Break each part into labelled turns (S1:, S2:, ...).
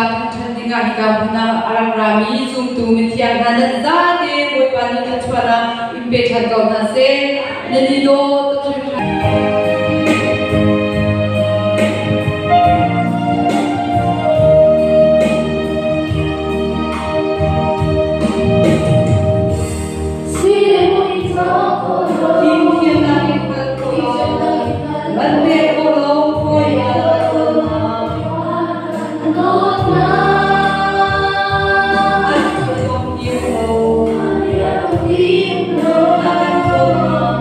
S1: Thangṭhat dingah hika hmun ah a rak rami zumtu mithiang hna nan zate Bawipa nih thluachuahnak in pe ṭhan ko hna seh. Nan i dawt tuk hringhran. Fimthiamnak in hngal ko law, man pek ko law, Bawipa na dawtnak. An cawm dir lo, na kan dawtnak.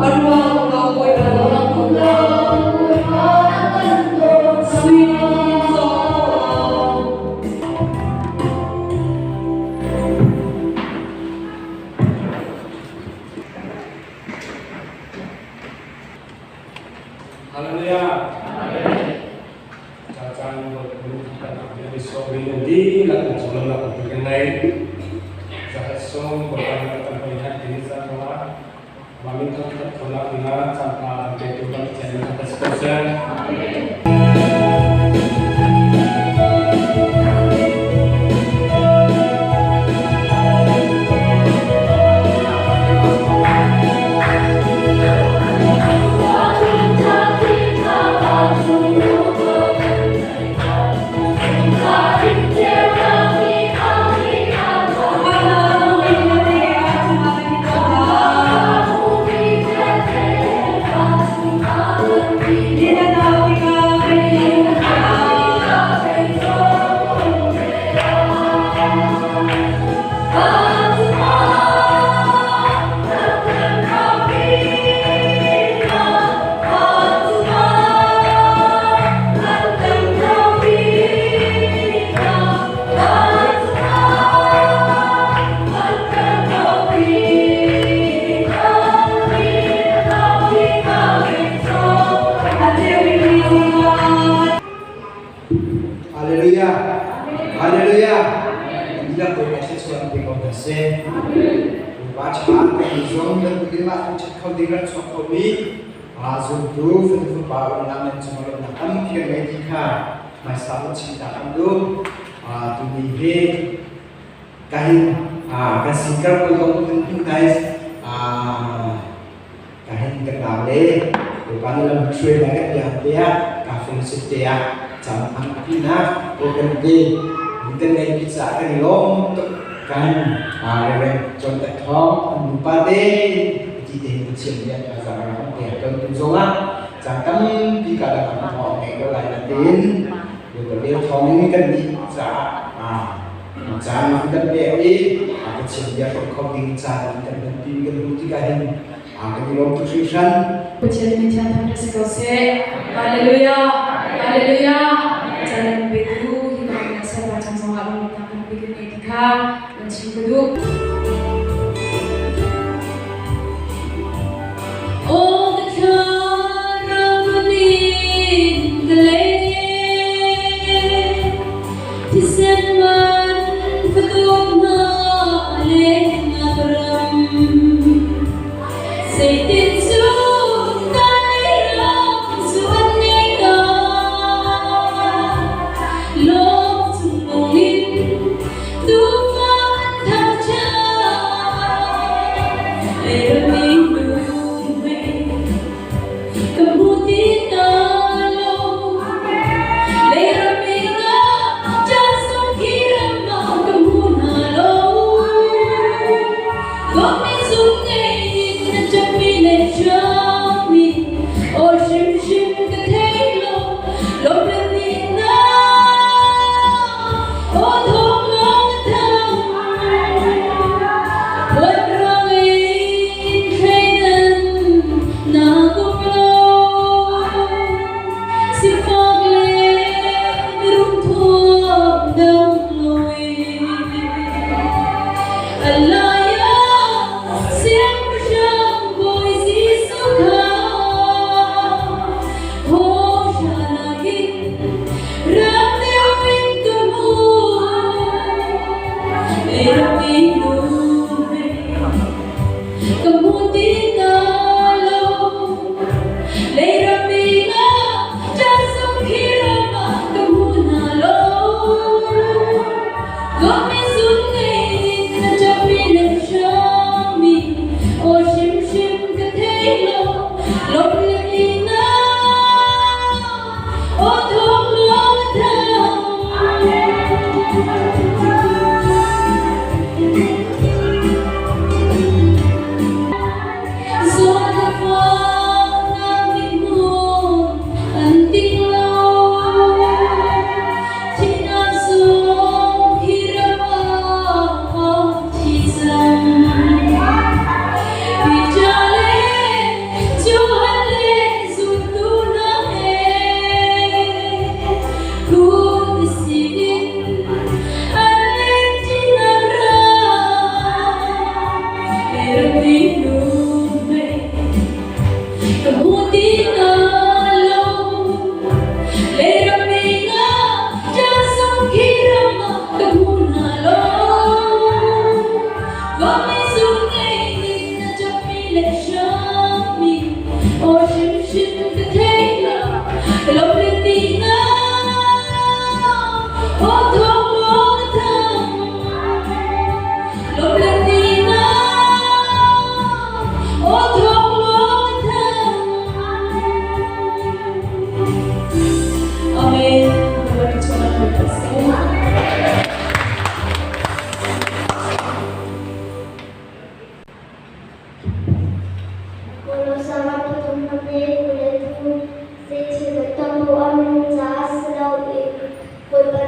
S1: A ruang lo, Bawipa dawtnak. Sui in cawk ko law.
S2: Hallelujah. Cacang dihlak kan cung lam kan ngei. Zahat sung Bawipa nih kan hoi hat ding sa thawng Mah min thangthat khonak dingah caan kan petu kan Pathian min thangthat si ko seh.
S3: Hallelujah. Hallelujah. Dihlak Bawipa thluachuah pe ko hna seh. Bawipa ṭha kan zong kan mah thangṭhat kho ding rak chuak khomi zumtu fanu fapa unau nan cung lawmhnak tampi kan ngei ti kha hmaisa kan chim ta kan duh. Tuni hi kahin kan singkar pawl zong kan hmuh hna i kahin kan nau le Bawipa nih lam hruai na kan biak te ah ka fellowship te ah cam tampi nak kan pe kan ngei pi caah kan i lawm tuk kan Reverend John Tat Thawng an nupa te ti te hin Pathian bia thazaang rak kan pek ton tu zongah caan tampi ka dang ah thawng ngei ko lai na tin Bawipa vel thawng in kan nih caah caan kan pek i Pathian bia hrawm kho ding caan kan kan pi kan hmuh tikah hin kan i lawm tuk hringhran.
S1: Pathian min thiang thangṭhat si ko seh. Hallelujah. Hallelujah. Caan an petu hi ka na sernak cang zongah lawmhnak kan pe kan ngei ti kha nan chim ka duh. Oh, the thlarau in the lake, thisen man fatuk na le na ram. Zeitin cu kai ram cu an ngei ka, lawm chung in tufa an thangṭhat.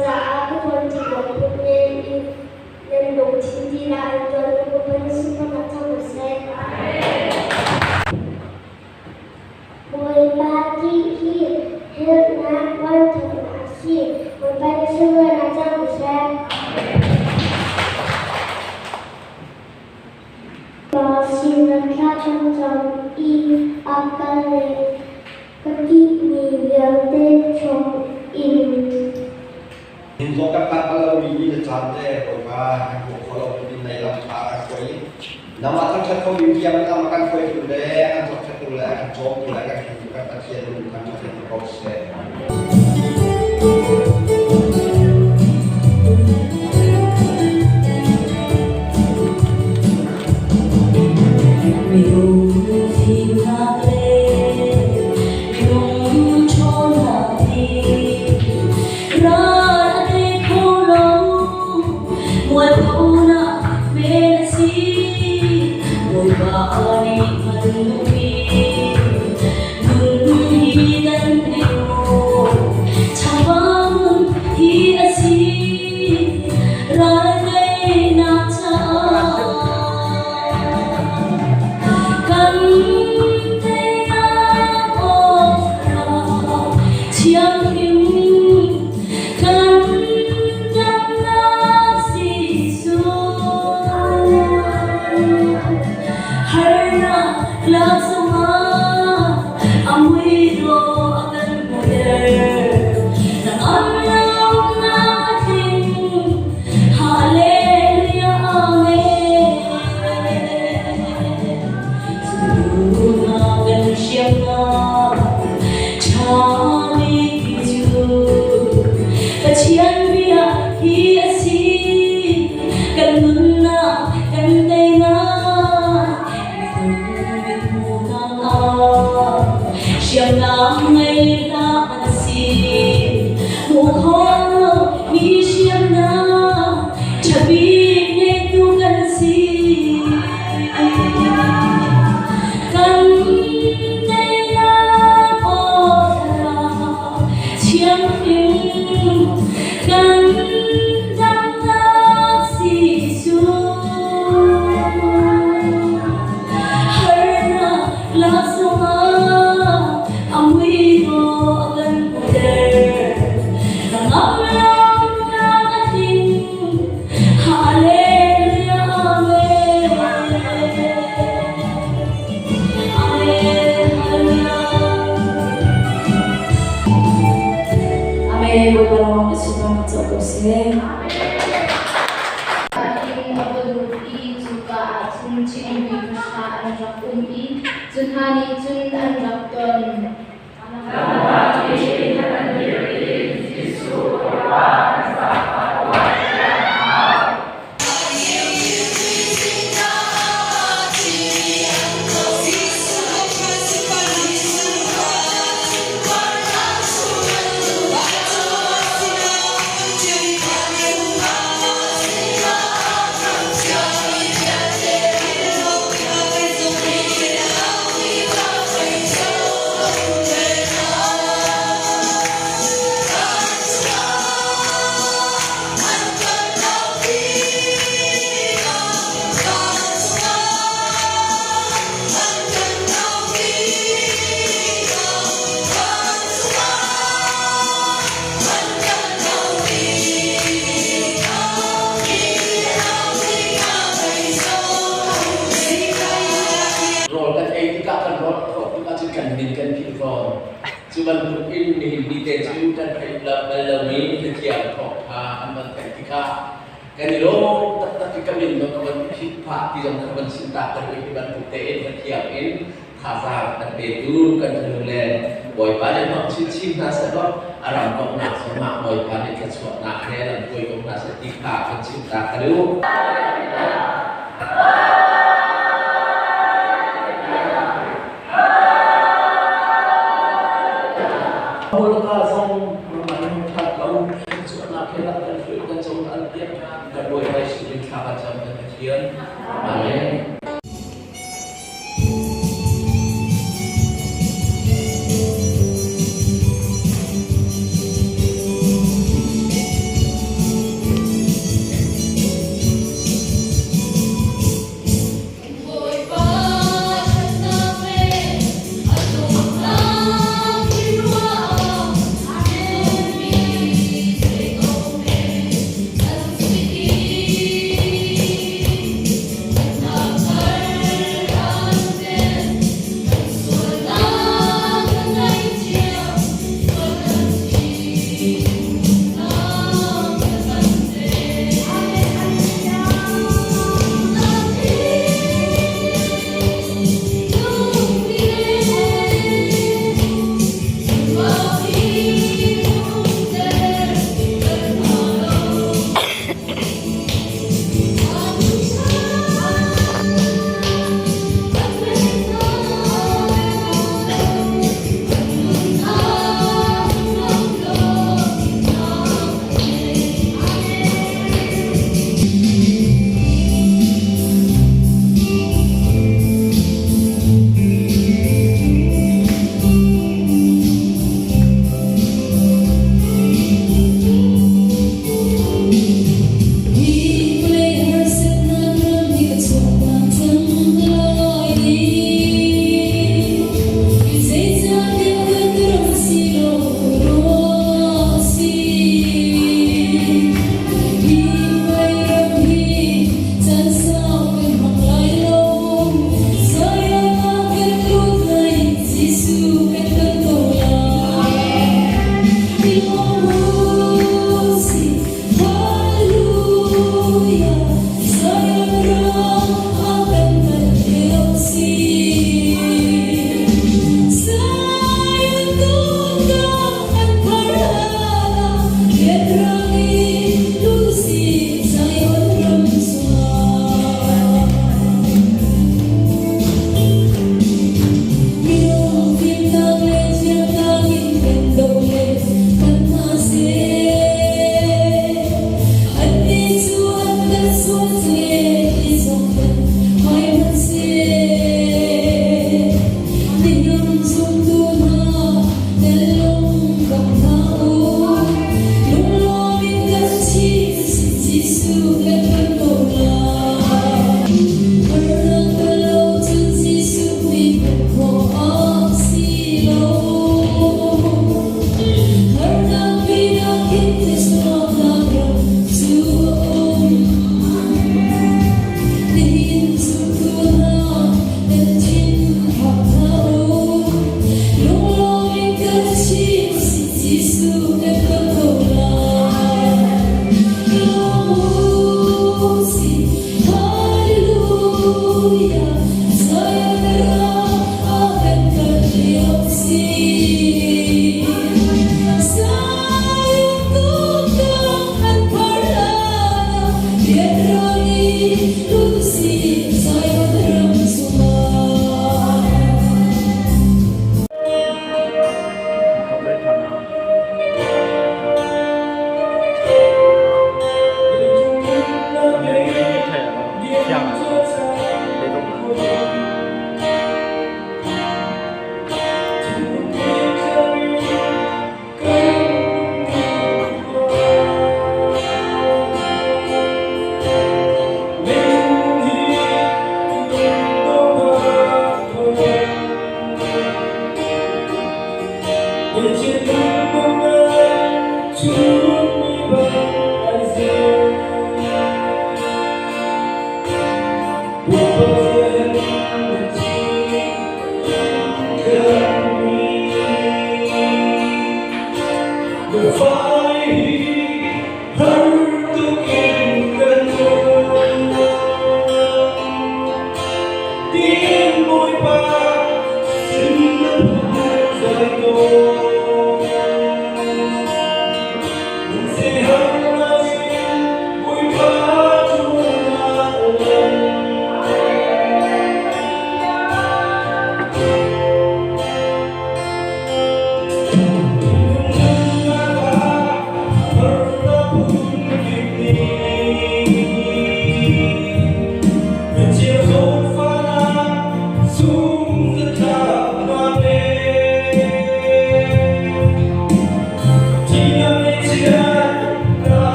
S4: caah ka ṭuan ti lungput ngei in nan lungthin lila in ṭuan u. Bawipa nih sunparnak cang ko seh. Bawipa ṭih hi helnak ralthawknak a si. Bawipa nih sunparnak cang ko seh. Pa sin thla kan cam i a kan leh. Ka ṭihmi vialte chung in.
S5: Hin zong kan phan bal lomi ni le caan te Bawipa kan hmuh kho lomi din lei lam kha a kan hruai i nangmah thangṭhat kho ding tiang lam a kan hruaitu le a kan zohkhenhtu le a kan cawmtu le a kan hruaitu kan Pathian min thangṭhat in ko seh.
S6: Minung fimnak le minung ṭhawnnak nih ral a tei kho lo. Mualphonak men a si. Bawipa nih hman duhmi nun hi kan ngei maw? Changvang nun hi a si. Ral teinak caah kan teinak awk thianghlim kan damnak Jesuh. Harnak lak zongah a mui dawh a kan hmuhter. Nang lawmnak a tling. Hallelujah, Amen. Cu kan hriamnam ṭha bik cu Pathian bia hi a si. Kan nunnak kan teinak minung mithmuhnak ah hriamnam ngei hlah an si. Hmuh khawh lo mi hriamnam ṭha bik ngeitu kan si. Kan teinak aw thlarau thianghlim kan damnak Jesuh. Harnak lak zongah a mui dawh a kan hmuhter. Nangam lamnak a tling. Hallelujah, Amen. Amen, Hallelujah.
S1: Amen. Bawipa lawng na sunparnak co ko seh.
S7: In a va lut i cuka ah cun cingmi pahra an rak um i cu hna nih cun an rak ton.
S8: Rawl kan ei tikah kan rawl a thawt tikah cun kan min kan philh fawn. Cu bantuk in nihin ni te cu kan theih bal lomi Cathiang thawngṭha an van theih tikah kan i lawm taktak i ka min zong ka van philh phah ti zong ka van chim ta ka duh hi bantuk tein Cathiang in thazaang an petu kan fanu le Bawipa nih hmang chinchin hna seh law a ram kongnak zongah Bawipa nih thluachuahnak he lamhruai ko hna seh ti kha kan chim ta ka duh. Hmurka zong ramah that lo chuahnak he rak kan hruai kan cung an piak kan Bawipa Jesuh min thla kan cam kan Pathian. Amen.
S6: Lut usih Zion ram chungah.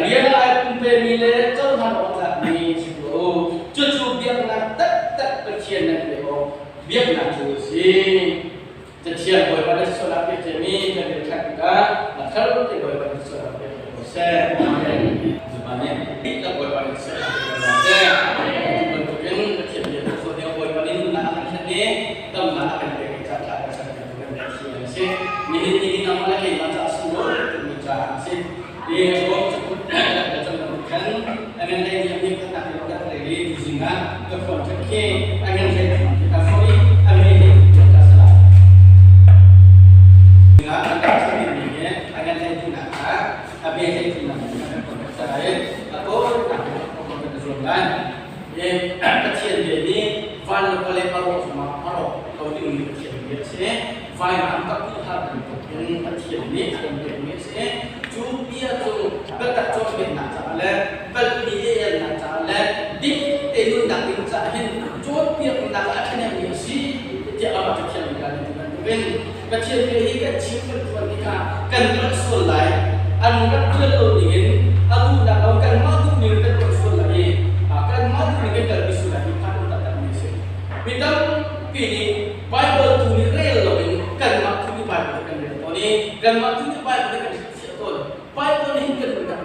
S8: Rian ai pumpe mi le cohlan awk tlakmi si tuah u. Cucu biaknak
S9: Biaknak cu a si. Cathiang Bawipa na sualnak pek ciami kan rel ṭhan tikah a thar te Bawipa na sualnak pek cio ko seh. Amen. Zuma nih dihlak Bawipa na sualnak pek ko seh. Cu bantukin Pathian bia kan sual lio Bawipa nih nunnak a kan thlen i damnak a kan pek i caanṭha kan ser piak kan thi an si. Nihin ni hi nangmah le keimah caah sunglawi tukmi caah a si. Hi Rom cakuat kan cang bantuk khan a ngan lei nih a mi khatnak in kan rel i tuzing ah ka phuan ṭhan khi a ngan hlei sorry a ngan hlei ka salah. Ah kan rak chim mi hi a ngan hlei tinak ah a be hlei tinak kan phuan ṭhan salah i a tawinak in kan kan zuam lai. Pathian bia nih van le vawlei a rawh zongah a rawk ko dingmi Pathian bia a si. Vainam ka hal bantukin Pathian nih a kan pekmi a si. Cu bia cu biatak cawnpiaknak caah le palhmi elnak caah le ding te nunnak ding caah hin cawnpiaknak a ṭhahnemmi a si tiah amah Pathian nih kan ti bantukin Pathian bia hi kan chim kan phuan tikah kan palh sual lai. An rak ṭial lo ningin a duhnak lo kanmah duhning kan palh sual lai i kanmah duhning kan kalpi sual lai ti phan um taktakmi a si. Mi tampi nih Baibal tu nih rel loin kanmah tu nih Baibal kan rel tawn i kanmah tu nih Baibal kan hrilhfiah tawn. Baibal nih hin kan nunnak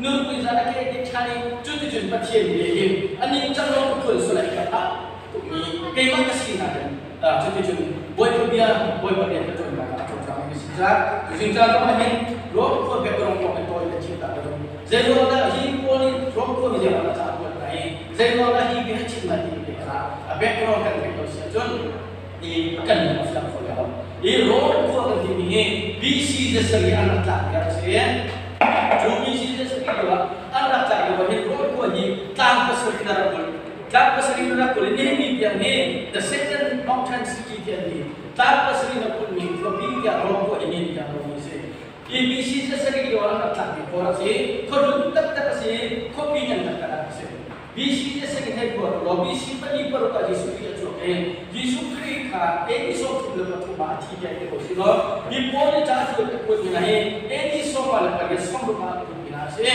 S9: nunpui zan a ke ṭhan i cuticun Pathian bia hin a ningcang lo ka ṭuan sual ai ka phah tukmi keimah ka sinak in cuticun Bawipa bia Bawipa rian ka ṭuannak ah a cawlcang mi si caah tuzing caan zong ah hin Rom khua biakarong kong in tawi ka chim ta ka duh. Zeiruang dah hi Paul nih Rom khua mi zeiruang dah ca a kuat hna i zeiruang dah hi bia a chim hna ti te kha a background kan theih lo si ahcun i kan lung a fiang kho lo. Hi Rom khua kan timi hi BC zasarih an rak tlak lio a si. Cu BC zasarih lio ah an rak tlak lio ah hin Rom khua hi tlang pasarih in a rak kulh. Tlang pasarih in a rak kulh i nihin ni tiang hi the second mountain city ti an ti. Tlang pasarih in a kulhmi khuapi tiah Rom khua hi nihin tiang a um a si. Hi BC zasarih lio ah an rak tlakmi khua a si. Khuahlun taktak a si. Khuapi ngan taktak a si. BC te sing hei phuah law BC pali paruk ah Jesuh Khrih a chuak i Jesuh Khrih kha AD 33 ah a thi tiah ti ko si law hi Paul nih ca a ṭuan a kuat mi hna hi AD 58 sawmruk ah a kuat mi hna a si.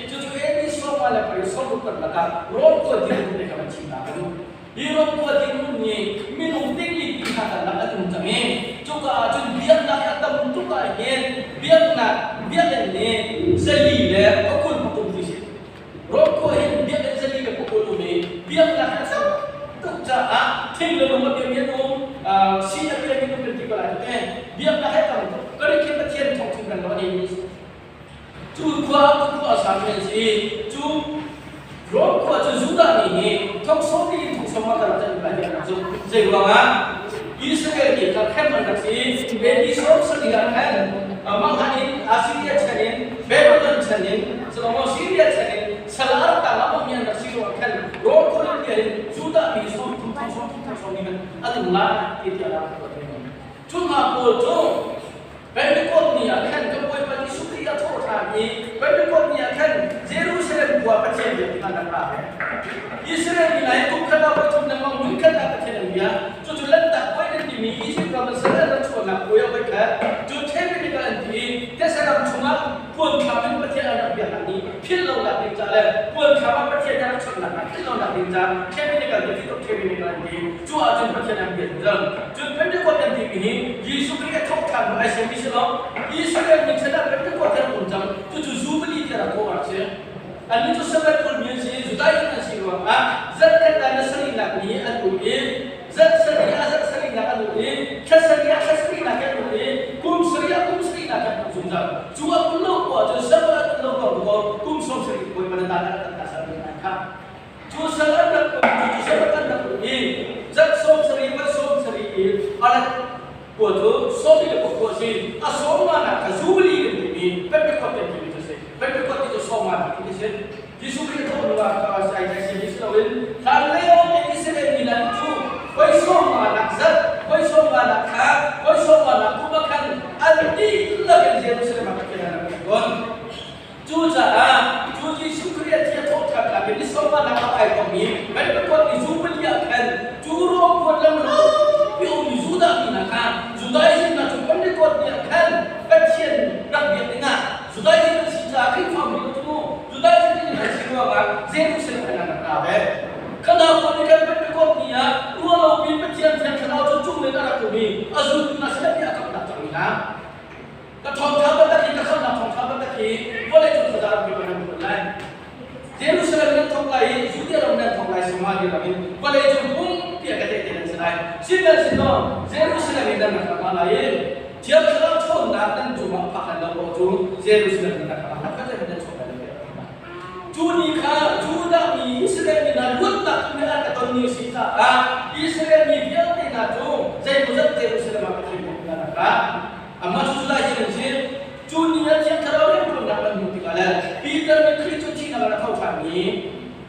S9: Cucu AD 58 sawmruk karlak ah Rom khua dirhmun te kha van chim ta ka duh. Hi Rom khua dirhmun nih minung tingli ti hna karlak an um cang i cuka ah cun biaknak a tam tuk ah hin biaknak biakinn nih zali le pakul pakum ti si. Rom khua hin biakinn zali le pakul um i biaknak a tam tuk caah thing le lung a biami an um, si a biami an um kan ti ko lai te. Biaknak he tam tuk. Kan i khi Pathian thawngthum kan lo a ni. Cu khua cu khua sang an si. Cu Rom khua cu Judah mi nih thong sawm in thong sawm a kan can lai tiah an zumh. Zei ruangah Israel mi kha khem an rak si. AD 70 ah khan manghan in Assyria chan in Babylon chan in Solomon Syria chan in sal a rak tang ah mi an rak si ruangah khan Rom khualipi ah hin Judah mi sawm thum thong sawm thum thong sawm ni man an um lai ti tiah rak tuah Cu hna pawl cu Pentecost ni ah khan kan Bawipa Jesuh Khrih a thawh ṭhan i Pentecost ni ah khan Jerusalem khua Pathian biakinn ah kan ra ve. Israel mi hna hi kum khat ah voi thum lengmang hmun khat ah Pathian an bia. Cucu Lanhtak puai an timi Egypt ram in sal an rak chuahnak puai ah voi khat, cu Tabernacle an ti i Tesa chungah puanthlam in Pathian an rak biaknak ni philh lonak ding ca le puanthlam ah Pathian a rak chawnhnak hna philh lonak ding ca Tabernacle ti tuk Tabernacle an ti. Cu ahcun Pathian an biak zungzal. Cun Pentecost kan timi hi Jesuh Khrih a thawk ṭhan hnu ai semi si lo. Israel mi chan ah Pentecost an um cang. Cucu Jubilee tiah rak kawh a rak si. Annih cu Sabbath ulmi an si i Judaism an si ruangah zarhkhat ah na sarihnak ni an um i zarh sarih ah zarh sarihnak an um i thla sarih ah thla sarihnak an um i kum sarih ah kum sarihnak an um zungzal. Cu a um lo poah cun Sabbath an um lo ko ko kum sawm sarih Bawipa na dan a rak ta sarih kha. Cu sal an rak um cu cu Sabbath an rak um i zarh sawm sarih voi sawm sarih i a rat khua cu sawmi le khua a si. A sawmnganak kha Jubilee kan timi Pentecost kan timi cu a si. Pentecost ti cu sawmnganak ti a si. Jesuh Khrih thawh hnu ah kha ai ai si si loin hlan lio te Israel mi lan cu voi sawmnganak zarh, voi sawmnganak thla, voi sawmnganak kum ah khan an dihlak in Jerusalem ah Pathian an rak um tawn. Cucaah cu Jesuh Khrih a thi a thawhṭhannak in ni sawmnganak ah ai thawkmi Pentecost ni Jubilee ah khan cu Rom khuat lam lampi ummi Judah mi hna kha Judaism hna cu Pentecost ni ah khan Pathian rak biak dingah Judaism an si caah Khrihfami cu Judaism in an si ruangah Jerusalem khan an rak ra ve. Kha hna pawl nih khan Pentecost ni ah ruah rak tumi a zultu hna sinah bia a kamnak cang mi hna. Ka thawngtha bantak hi ka khamnak thawngtha bantak hi vawlei cung khuaza ram kip ah nan phuan lai. Jerusalem nan thawk lai i Judea ram nan thawk lai Samaria ram in vawlei cung pumpi ah ka tehte nan si lai. Sihmanhsehlaw Jerusalem in nan rak rak lai i Thiang Thlarau ṭhawnnak nan cungah a phak hlan lo paoh cu Jerusalem nan rak rak lai kha nan chuak lai lo tiah a ti hna. Cu ni kha Judah mi Israel mi hna luatnak kum he an ka ton ni a si caah Israel mi vialte hna cu zeimawzat Jerusalem ah Pathian nih an rak ra. Amah cu Judah hi an si. Cu ni ah Thiang Thlarau rianṭuannak an hmuh tikah le Peter nih Khrih cu thihnak in a tho ṭhanmi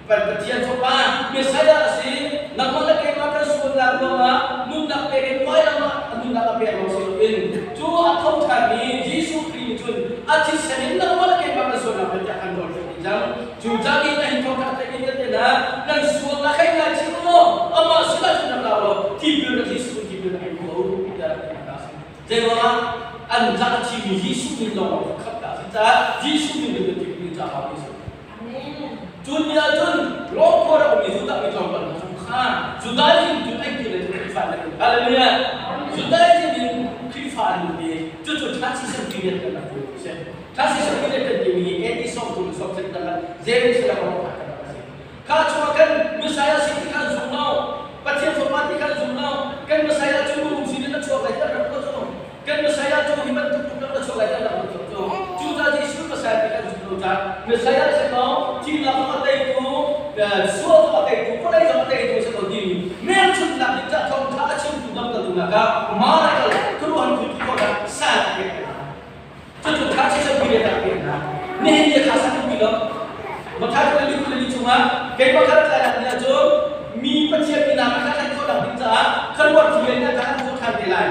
S9: Pathian Fapa Messiah a si. Nangmah le keimah kan sualnak ruangah nunnak pek in vailam ah a nunnak a pek lawng si loin cu a tho ṭhanmi Jesuh Khrih nih cun a thisen in nangmah le keimah kan sualnak vialte a kan rawl dih cang. Cu cang in a hin thawngṭha theih in kan ah nan sualnak hei ngaichih u law amah sinah cun rak ra law tipil na Jesuh in tipil na hei ko tiah rak ti hna a si. Zeiruangah an ca a thimi Jesuh min lawng khamh ta a si caah Jesuh min in tipil in ca hau ti a si. Cun ni ahcun Rom khua rak ummi Judah mi tlawmpal hna zong kha Judaism cu an kir le cu Khrihfa an lut. Hallelujah! Judaism in Khrihfa an lut i cucu transition period kan rak ti a si. Transition period kan timi hi AD 30 30 ah Jerusalem a rawk kan rak a si. Kha chungah kan Messiah si ti kha an zum lo. Pathian Fapa ti kha an zum lo. Kan Messiah cu minung sin in a chuak lai ti an rak ruat lo. Kan Messiah cu hi bantuk tuk a chuak lai ti an rak ruat lo. Cucaah Jesuh Messiah ti kan zum lo caah Messiah si lo, thihnak zong a teitu, sual zong a teitu, vawlei zong a teitu si lo timi hmelchunhnak nih cah thawngṭha a chimtu lamkaltu hna kha miracle khuaruahhar thil ti khawhnak sign a pek hna. Cucu transition period ah a pek hna. Nihin ni kha sak ti lo. Mathai 24 chungah keimah kha tlai nak ni ahcun mi Pathian mi hna kha khan khawhnak ding caah khuaruah thil in an kha an ṭhan te lai.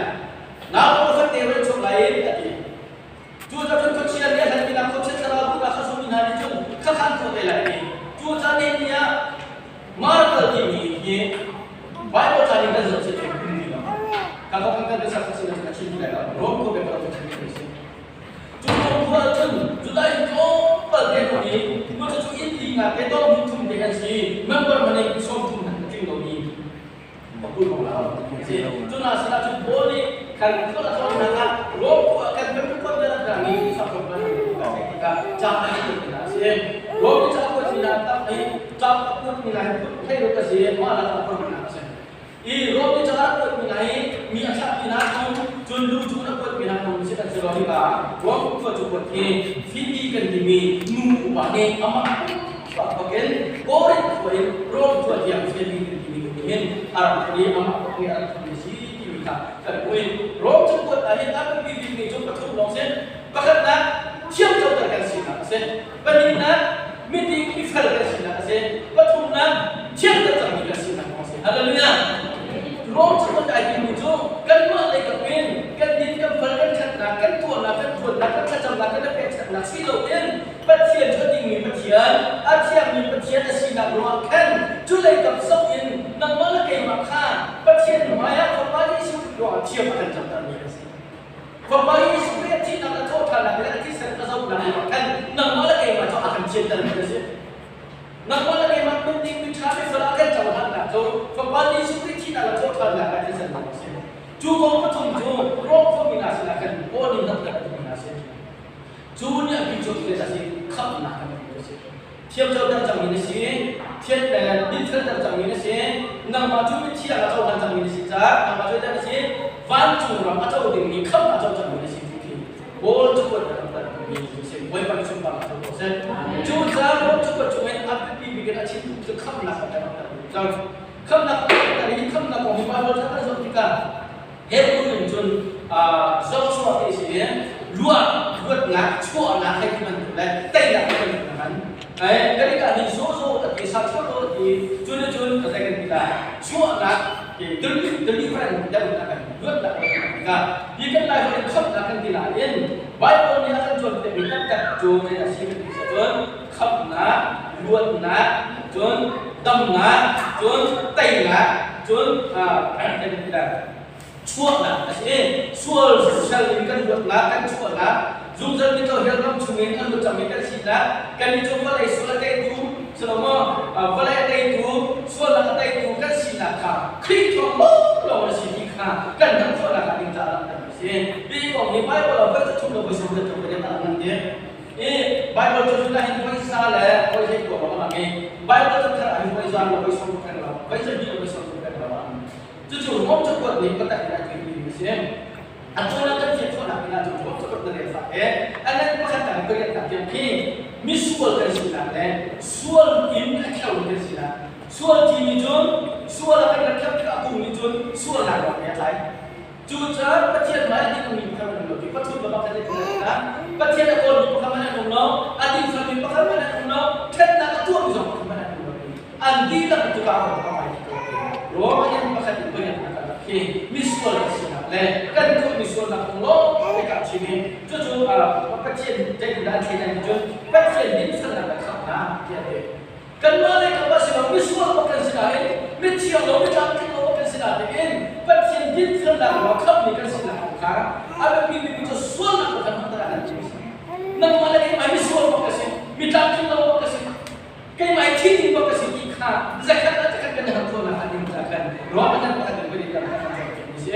S9: Nau profet te ro chuak lai in a ti. Cu cun khuachia nih a hlanmi hna khuachia thlarau duhnak kha zummi hna nih cun khakhan khawh te lai ti. Cu caan ni ni ah Marvel timi hi Bible ca nih kan zoh si cu um ti lo. Ka kong kan kan sak si na chim ti lai lo. Rom khua pe ka chim ti si. Cu rom khua cun Judah in tlawmpal te ko ni cu cu inn li nga te dong hnih thum te an si. Member maning sawm thum han tling lo mi. Cuna sinah cun Paul nih kan khua thawngnak ah Rom khua kan pempuan na rak ni sakrom kan tikah ca a si na si. Rom i ca kuat mi na tak i ca kuat mi na hi thei ro ka si ma la ka kuat na si. I Rom i ca kuat mi na hi mi a thlah mi na cu cun lu cu na kuat mi na nu si kan si lo hi ka Rom khua cu kuat hi Fiti kan timi nu upa nih amah bakin Korinth khua in Rom khua tiang Fiti kan timi nu nih hin a rak thlen i amah bak nih a rak thlenmi si timi kha kan hmuh i Rom cakuat ah hin a biapi bikmi cu pathum lawng si. Pakhatnak, thiamcoter kan sinak a si. Pahnihnak, miding mifel kan sinak a si. Pathumnak, thianter cangmi kan sinak kong a si. Hallelujah! Rom cakuat ai timi cu kanmah lei kap in kan din kan fal kan ṭhatnak kan tuahnak kan ṭuannak kan thlacamnak kan pekchanhnak si loin Pathian cu a dingmi Pathian, a thiangmi Pathian a sinak ruangah khan cu lei kap zoh in nangmah le keimah kha Pathian hmaiah Fapa Jesuh Khrih ruangah thiam a kan camtermi a si. Fapa Jesuh Khrih a thihnak a thawhṭhannak le a thisen a zohnak ruangah khan nangmah le keimah cu a kan thiantermi a si. Nangmah le keimah minting miṭha mifel a kan cohlannak cu Fapa Jesuh Khrih thihnak le thawhṭhannak le thisen ruangah a si. Cu kong pathum cu Rom khuami hna sinah khan Paul nih langhter a duhmi hna a si. Cu nih a bi cu thil a si, khamhnak kan hmuh a si. Thiamcoter cangmi na si, thian le dinfelter cangmi na si, nangmah cu mithiang a cohlan cangmi na si caah nangmah cu na si, vancung ram a co dingmi khamh a co cangmi na si ti khi Paul cakuat a rak mi cu si. Bawipa nih sunparnak cu ko seh. Cu caah Rom cakuat chungin a biapi bik in a chimtu cu khamhnak a kan rak cang. Khamhnak a kan hi khamhnak kong hi Bible ca kan zoh tikah Hebrew in cun zohchuah ti si i luat luatnak chuahnak hei ti bantuk le teinak ti bantuk na hman. Kan i nih zozo a ti sa chuah ti cu nih cun a zei kan ti la chuahnak deliverance deuh na kan luatnak kan ti tikah hi kan lai holh in khamhnak kan ti nain Bible nih a kan cawnpiakmi taktak cu zei a si kan ti cun khamhnak luatnak cun damnak cun teinak cun kan ti la chuahnak a si. Sual sal in kan luatnak, kan chuahnak, zungzal mitawhel ram chungin an lut cangmi kan sinak, kan i cu vawlei sual a teitu, silo maw, vawlei a teitu, sualnak a teitu kan sinak kha Khrih thawng lawng a si ti kha kha kan hngalh khawhnak ah ding caah langhter a si. Hi kong hi Bible ah voi thum le voi sawm le tluk in a lang ti. I Bible cu cun hin voi sa le voi hlei kua bang a lang i Bible cu thar ah hin voi za le voi sawm peng lo, voi zahnih le voi sawm peng lo a lang. Cucu Rom cakuat nih biatak in a ṭialmi a si. Atu na kan fian khawhnak ding ahcun Rom cakuat na rel fak he a let pakhat dang pariatnak tiang khi misual kan sinak le sual in a kheumi kan sinak. Sual timi cun sual a kan rak kheuh tikah a kung nih cun sualnak lawng he a tlai. Cucaah Pathian hmai a dingmi pakhat an um lo ti pathum le pakhat in kan Pathian a kawlmi pakhat hmanh an um lo, a dingfelmi pakhat hmanh an um lo, ṭhatnak a tuahmi zong pakhat hmanh an um lo. An dihlak in cuka ah ka ngai ko. Rome in pakhat in pariatnak kan rak khi misual kan sinak le kan tuahmi sualnak kong lawng te ka chim i cucu Pathian zeitindah an thleidan ti cun Pathian dinfelnak le khamhnak tiah a ti. Kanmah le kanmah si lo misual bak kan si nain mithiang lo mitlamtling lo bak kan si nain Pathian dinfelnak ruang khamhmi kan sinak kong kha a biapi bikmi cu sualnak kong khan hmanter ah kan ti a si. Nangmah le keimah misual bak ka si, mitlamtling lo bak ka si, keimah hi thi ding bak ka si ti kha zakhat ah zakhat kan i hal khawhnak a ding ca khan Roman pakhat in kan i tel kha kan cawn mi si.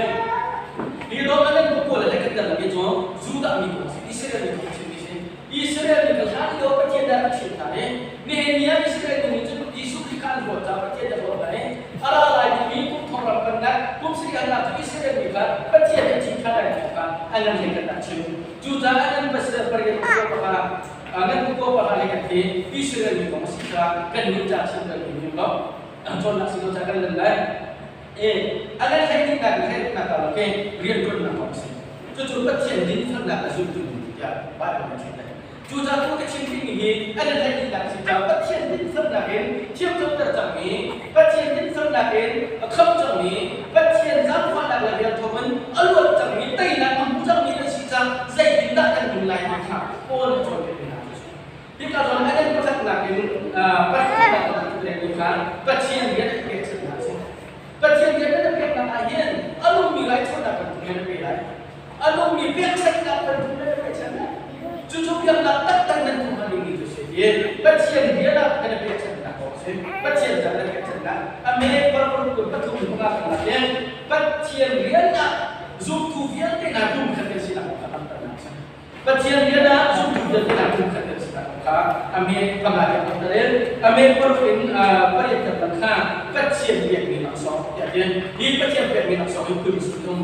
S9: Hi Roman bu pawl le kan tel lami cu Judah mi kong si, Israel mi kong chimmi si. Israel mi kha hlan lio Pathian dah a thim hna i nihin ni ah Israel mi nih cun Jesuh Khrih kha an hlawt caah Pathian dah hlawt hna i a ra lai dingmi kum thong ram pennak kum sarih cu Israel mi kha Pathian nih a thim ṭhan lai ti kha an nan hlei kan dah chim. Cucaah nan pasal pariat pakua pakha nan pakua pakha hlei khat hi Israel mi kong a si caah kan nih ca chim kan i lo. Cawnnak si lo caah kan lan lai. E a nan hlei dingnak le hlei nak ah ke rian ṭuannak kong a si. Cucu Pathian dinfelnak a zultu tiah Bible nih a chim. Cucaah tu ka chim dingmi hi a nan hlei dingnak a si caah Pathian dinfelnak in thiamcoter cangmi, Pathian dinfelnak in a khamh cangmi, Pathian zaangfahnak le rian thawngin a luat cangmi, teinak a hmu cangmi kan si caah zeitindah kan nun lai ti kha Paul nih a cawnpiakmi hna cu a si. Hika zawn a nan pakhatnak in pathumnak kan kha Pathian rian a pekchanhnak a si. Pathian rian a peknak ah hin a nungmi laithuannak bantuk rian a pe lai. A nungmi pekchanhnak bantuk rian a pekchanh lai. Cucu biaknak taktak nan tuah dingmi cu si hi Pathian rian ah kan i pekchanhnak kong a si. Pathian can kan pekchanhnak. A me paruk kun pathum in panga kan lak hin Pathian rian ah zumtu vialte hna pumkhat kan sinak kong kha langhternak a si. Pathian rian ah zumtu vialte hna pumkhat kan si kha a me panga tiang kan rel. A me paruk in pariat kan kha Pathian pekmi laksawng tiah ti. Hi Pathian pekmi laksawng hi phun sung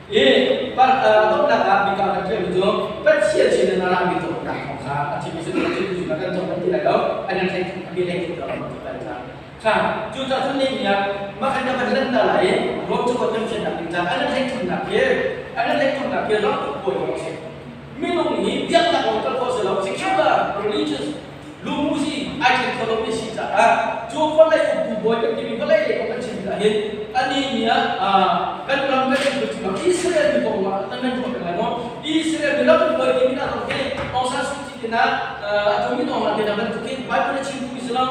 S9: I donghnak ah bika kan ṭialmi cu Pathian sin in a rami dawtnak kong kha a chimmi si cu kan cawk kan ti lai lo an in hlei mi hlei tuk lo ti lai ca kha cucaah cun ni ah mah kan kan lan ta lai i Rom cakuat kan fiannak ding caah an hlei thumnak hi an hlei thumnak hi ram uk bawi kong a si. Minung hi biaknak lawng kal khawh si lo secular religious lumuzi ai ṭhen kho lomi si caah cu vawlei uktu bawi kan timi vawlei lei kong kan chim tikah hin ani nih ah kan ram kan uk cungah Israel mi kong ah nan nan ruah peng lai maw? Israel mi ram bawi timi na zong hi Aung San Suu Kyi tina atu min Aung Hlaing tina bantukin Bible a chim duhmi si lo.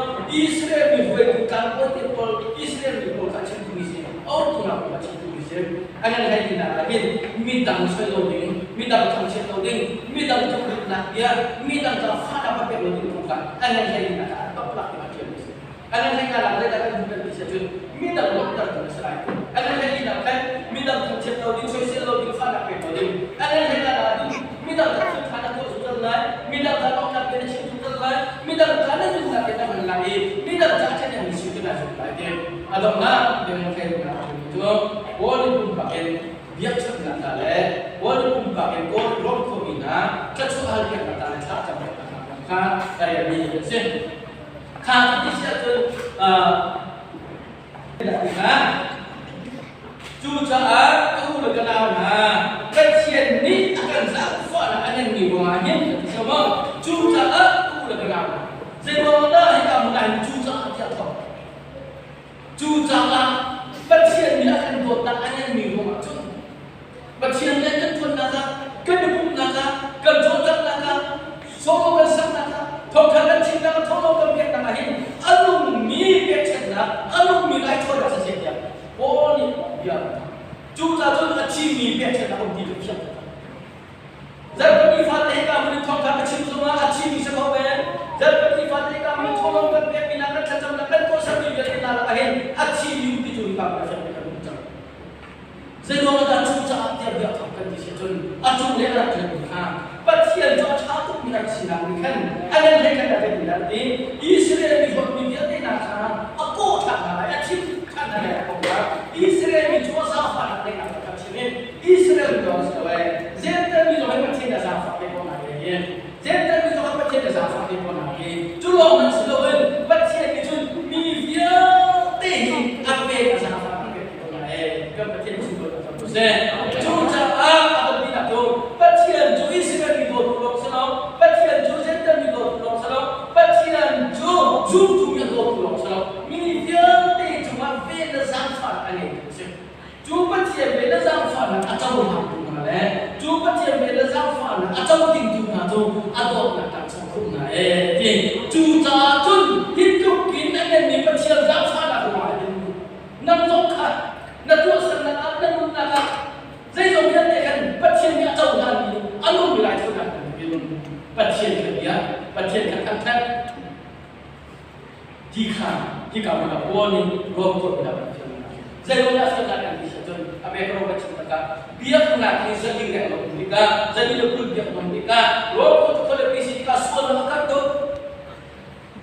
S9: Israel mi hruaitu tlangbawi te pawl Israel mi pawl kha a chim duhmi si a uktunak kong a chim duhmi si. A nan hlei tinak ah hin midang soi lo ding, midang thangchiat lo ding, midang tlukritnak bia, midang ca fahnak va pek lo ding kong kha a nan hlei tinak ah toplak tiah ṭialmi a si. A nan hlei nak zeidah kan hmuh kan ti si ahcun midang lawmhtertu na si lai. A nan hlei tinak khan midang thangchiat lo ding, soisel lo ding, fahnak pek lo ding. A nan hlei nak ah midang ca thil ṭha na tuah zungzal lai, midang ca lawmhnak bia na chim zungzal lai, midang ca na nunnak bia na hman lai i midang ca ṭhen an si cu na zumh lai ti. A donghnak bia nan hlei nak cu Kawl pumpak in biakchonhnak hna le Kawl pumpak in Kawl ram khuami hna thlachuah halpiaknak hna le thlacam piaknak hna kong kha ka relmi an si. Kha ka ti si ahcun cucaah ka u le ka nau hna Pathian nih a kan zaangfahnak a nganmi ruangah hin ka ti maw cucaah ka u le ka nau hna zeiruang dah hika hmun ah hin cucaah tiah thawk. Cucaah Pathian nih a kan dawtnak a nganmi ruangah cun Pathian rian kan ṭuannak ah, kan i pumhnak ah, kan cawlcanghnak ah, sawm kan saknak ah, thawngṭha kan chimnak ah, thawhlawm kan peknak ah hin a nungmi pekchanhnak, a nungmi raithawinak siseh tiah Paul nih bia a thah. Cucaah cun a thimi pekchanhnak um ti cu thiang taktak. Zarhpini fate hika hmun in thawngṭha ka chim zongah a thimi si ko men. Zarhpini fate hika hmun in thawhlawm kan pekmi hna, kan thlacamnak, kan tuahsermi vialte hna lakah hin a thimi um ti cu hika hmun ah fiang tein kan hmuh cang. kan in ti Israel mi hot mi vialte hna kha a kawh ṭhan hna lai, a thim ṭhan hna lai a kong kha Israel mi cu a zaangfah hna ding a kan chim i Israel mi lawng si lo ee, Jentail mi zong hi Pathian a zaangfah ve ko hna hi. Jentail mi zong hi Pathian a zaangfah ve ko hna hi. Cu lawng hmanh si loin Pathian nih cun mi vialte hi a pen a zaangfah ve ko hna ee. Kan Pathian sunglawi tak ko seh. Cucaah a biapinak cu Pathian cu Israel mi dawtu lawng si lo, Pathian cu Jentail mi dawtu lawng si lo, Pathian cu zumtu mi a dawtu lawng si lo, mi vialte cungah vel le zaangfahnak a ngeitu a si. Cu Pathian vel le zaangfahnak a cohlangtu hna le cu Pathian vel le zaangfahnak a cotingtu hna cu a dawtnak kan chap khawh hna ee ti. Cucaah cun hi tluk in a nganmi Pathian zaangfahnak ruangah hin nang zong kha na tuahsernak ah na nunnak ah zeizong vialte khan Pathian nih a cohlanmi a nungmi raithawinak bantukin Pathian kha bia, Pathian kha thangṭhat ti kha hika hmun ah Paul nih Rom khuami hna Pathian zeiruang dah sualnak kan ti cun a bek ro kan chim tikah biaknak hi zali reng lo tikah zali le kul biak hman tikah Rom khua cu khualipi si tikah sualnak a karh tuk.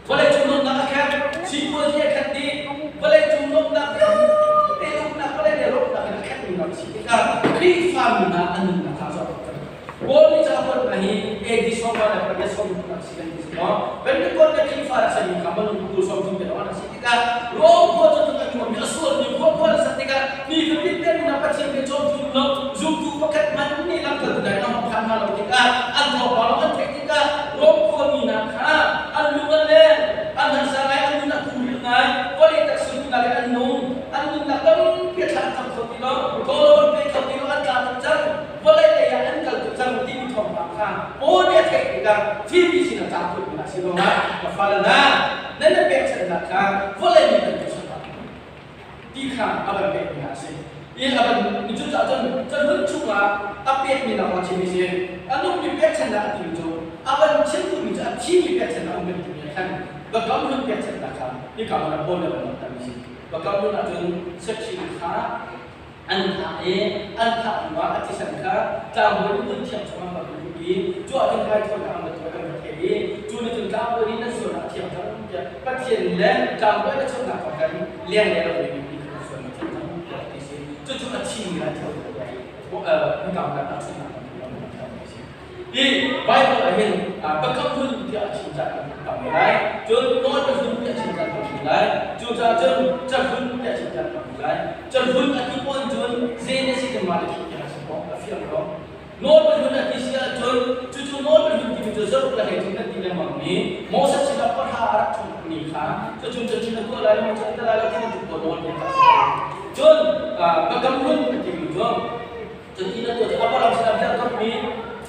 S9: Vawleicung nuamhnak a kher, sipuazi a khat dih, vawleicung nuamhnak vialte uknak vawlei le rawknak in a khatmi ram a si tikah Khrihfami hna an nunnak kha zoh kan. Paul nih ca kuat hna hi AD 68 30 a si kan ti si maw? Pentecost le Khrihfa a sami kha minung kul 30 te lawng an si tikah Rom khua cu tluk a nuammi a sualmi khua khua an sak tikah mi fatin te nunah Pathian bia cawmtu lo zumtu pakhat hmanh nih lamkaltu dai an hong phan hna lo tikah an thawngpang lawng an theih tikah Rom khuami hna kha an lung an leng, an harsa ngai, an nun a kuril ngai, vawlei taksa duhnak in an nung, an nunnak tampi a thla an cam kho ti lo, tawlo an pe kho ti lo, an tla tuk cang, vawlei lei ah an kal tuk cang timi thawngpang kha Paul nih a theih tikah Filipi sinah ca kuatmi a si ruangah ka fale hna, nan i pekchanhnak kha vawlei mi bantuk sungah ti kha a van pekmi hna a si. I a van cucaah cun cahlun chungah a pekmi hna kong a chimmi si. A nungmi pekchanhnak a timi cu a van chim duhmi cu a thimi pekchanhnak um kan timi ah khan biakam hlun pekchanhnak kha hika hmun ah Paul nih a van langhtermi a si. Biakam hlun ahcun sachin kha an thah i an thah hnuah a thisen kha tlangbawi nih hmunthiang chungah an va luh i cu ah cun raithawinak an va tuah an va theh i cu nih cun tlangbawi nih nan sualnak a thiang cang tiah Pathian le tlangbawi na chawnhnak kong khan lenglei lo mi kha nan sualnak a thiang cang tiah ti a si. Cucu a thimi raithawinak tiah hikam kan tahchunhnak kan tuah a si. Hi Bible ah hin biakam hlun tiah a chim caan kan tam lai. Cun nawlbia hlun tiah a chim caan tam lai. Cucaah cun cahlun tiah a chim caan tam lai. Cahlun a ti pawn cun Genesis in mah le khi tiang a si ko, a fiang ko. Nawlbia hlun a ti si ahcun cucu nawlbia hlun timi cu zaruk le hleithum kan ti lengmang mi Moses sinah pahra a rak ṭhummi kha cucun cucun a tuah lai lo, cucun a tuah lai lo ti bantuk pawl nawlbia kha a si. Cun biakam hlun a timi cu Cuti na tuah cu Abraham sinah bia kammi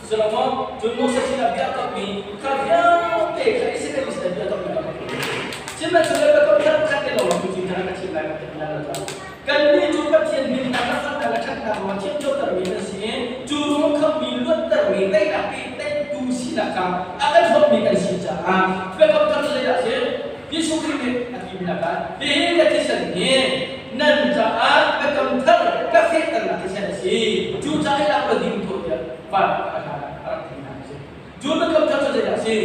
S9: Solomon, cun Moses sinah bia kammi kha vialte kha Israel mi sinah bia kammi kha Sihmanhsehlaw biakam thar khat te lawng cu cin kha ka chim lai ka ti lai lo. Kannih cu Pathian min a rak le ṭhatnak ruang thiamcotermi kan si i cu ruang khammi luattermi teinak pehtlaihtu sinak kha a kan hrawmmi kan si caah biakam thar cu zeidah a si? Jesuh Khrih nih a timi ah hihi ka thisen hi nan caah biakam thar ka fehternak thisen a si. Cucaah i lak law ding tuah tiah van a hlan ah a rak ti hna a si. Cu biakam thar cu zeidah a si?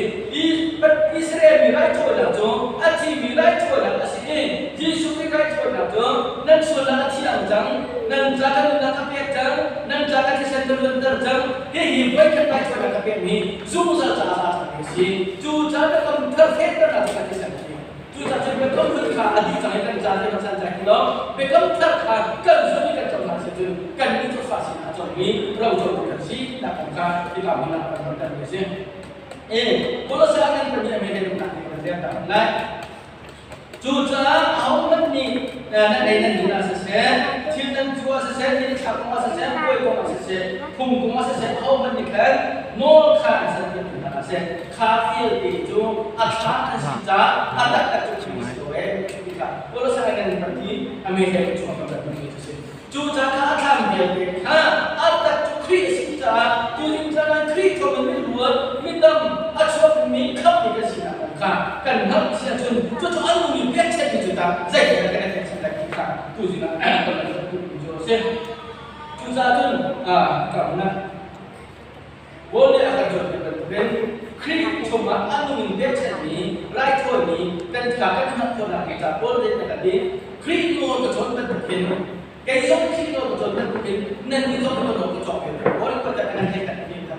S9: Israel mi raithawinak cu a thimi raithawinak a si i Jesuh Khrih raithawinak cu nan sualnak a thiang cang, nan ca ka nunnak ka pek cang, nan ca ka thisen ka luanter cang. Hihi voikhat raithawinak ka pekmi zungzal caah aa tlakmi a si. Cucaah biakam thar fehternak cu kan thisen a si. Cucaah cun biakam hlun kha a dih cang i kan ca zei kan san cai ti lo. Biakam thar kha kan zumh i kan cohlan si cun kannih cu fa sinah a cawngmi rocotu kan si tinak kong kha hika hmun ah kan rontermi a si. E Kolose ah kan pahnih a mele rumnak nih kan rian ta lai. Cucaah ahohmanh nih nan ei nan din ah siseh, thil nan cu ah siseh, thil thlak kong ah siseh, puai kong ah siseh, phung kong ah siseh, ahohmanh nih khan nawl kha an san piak hna hlah seh. Kha vialte cu a thla an si caah a taktak cu chim si lo ee ti kha Kolose ah nan pahnih a mele chung ah kan rat mi cu si. Cucaah kha a thlam vialte kha a tak cu Khrih a si caah tuzing caan ah Khrih thawngin min ruat midang a chuakmi khamhmi kan sinak kong kha kan hngalh si ahcun cucu an nungmi pekchanhmi cu tah zeitindah kan i pekchanh lai ti kha tuzing ah kan rak duhmi cu a si. Cucaah cun ka hmun ah Paul nih a kan cawnpiak bantukin Khrih chungah a nung in pekchanhmi raithawimi kan kha kan hngalh khawhnak hnga ca Paul nih a kan ti. Khrih nawl ka cawn bantukin kei zong Khrih nawl ka cawn bantukin nannih zong ka nawl ka cawng ve. Paul nih kan kan theih kan ti kha.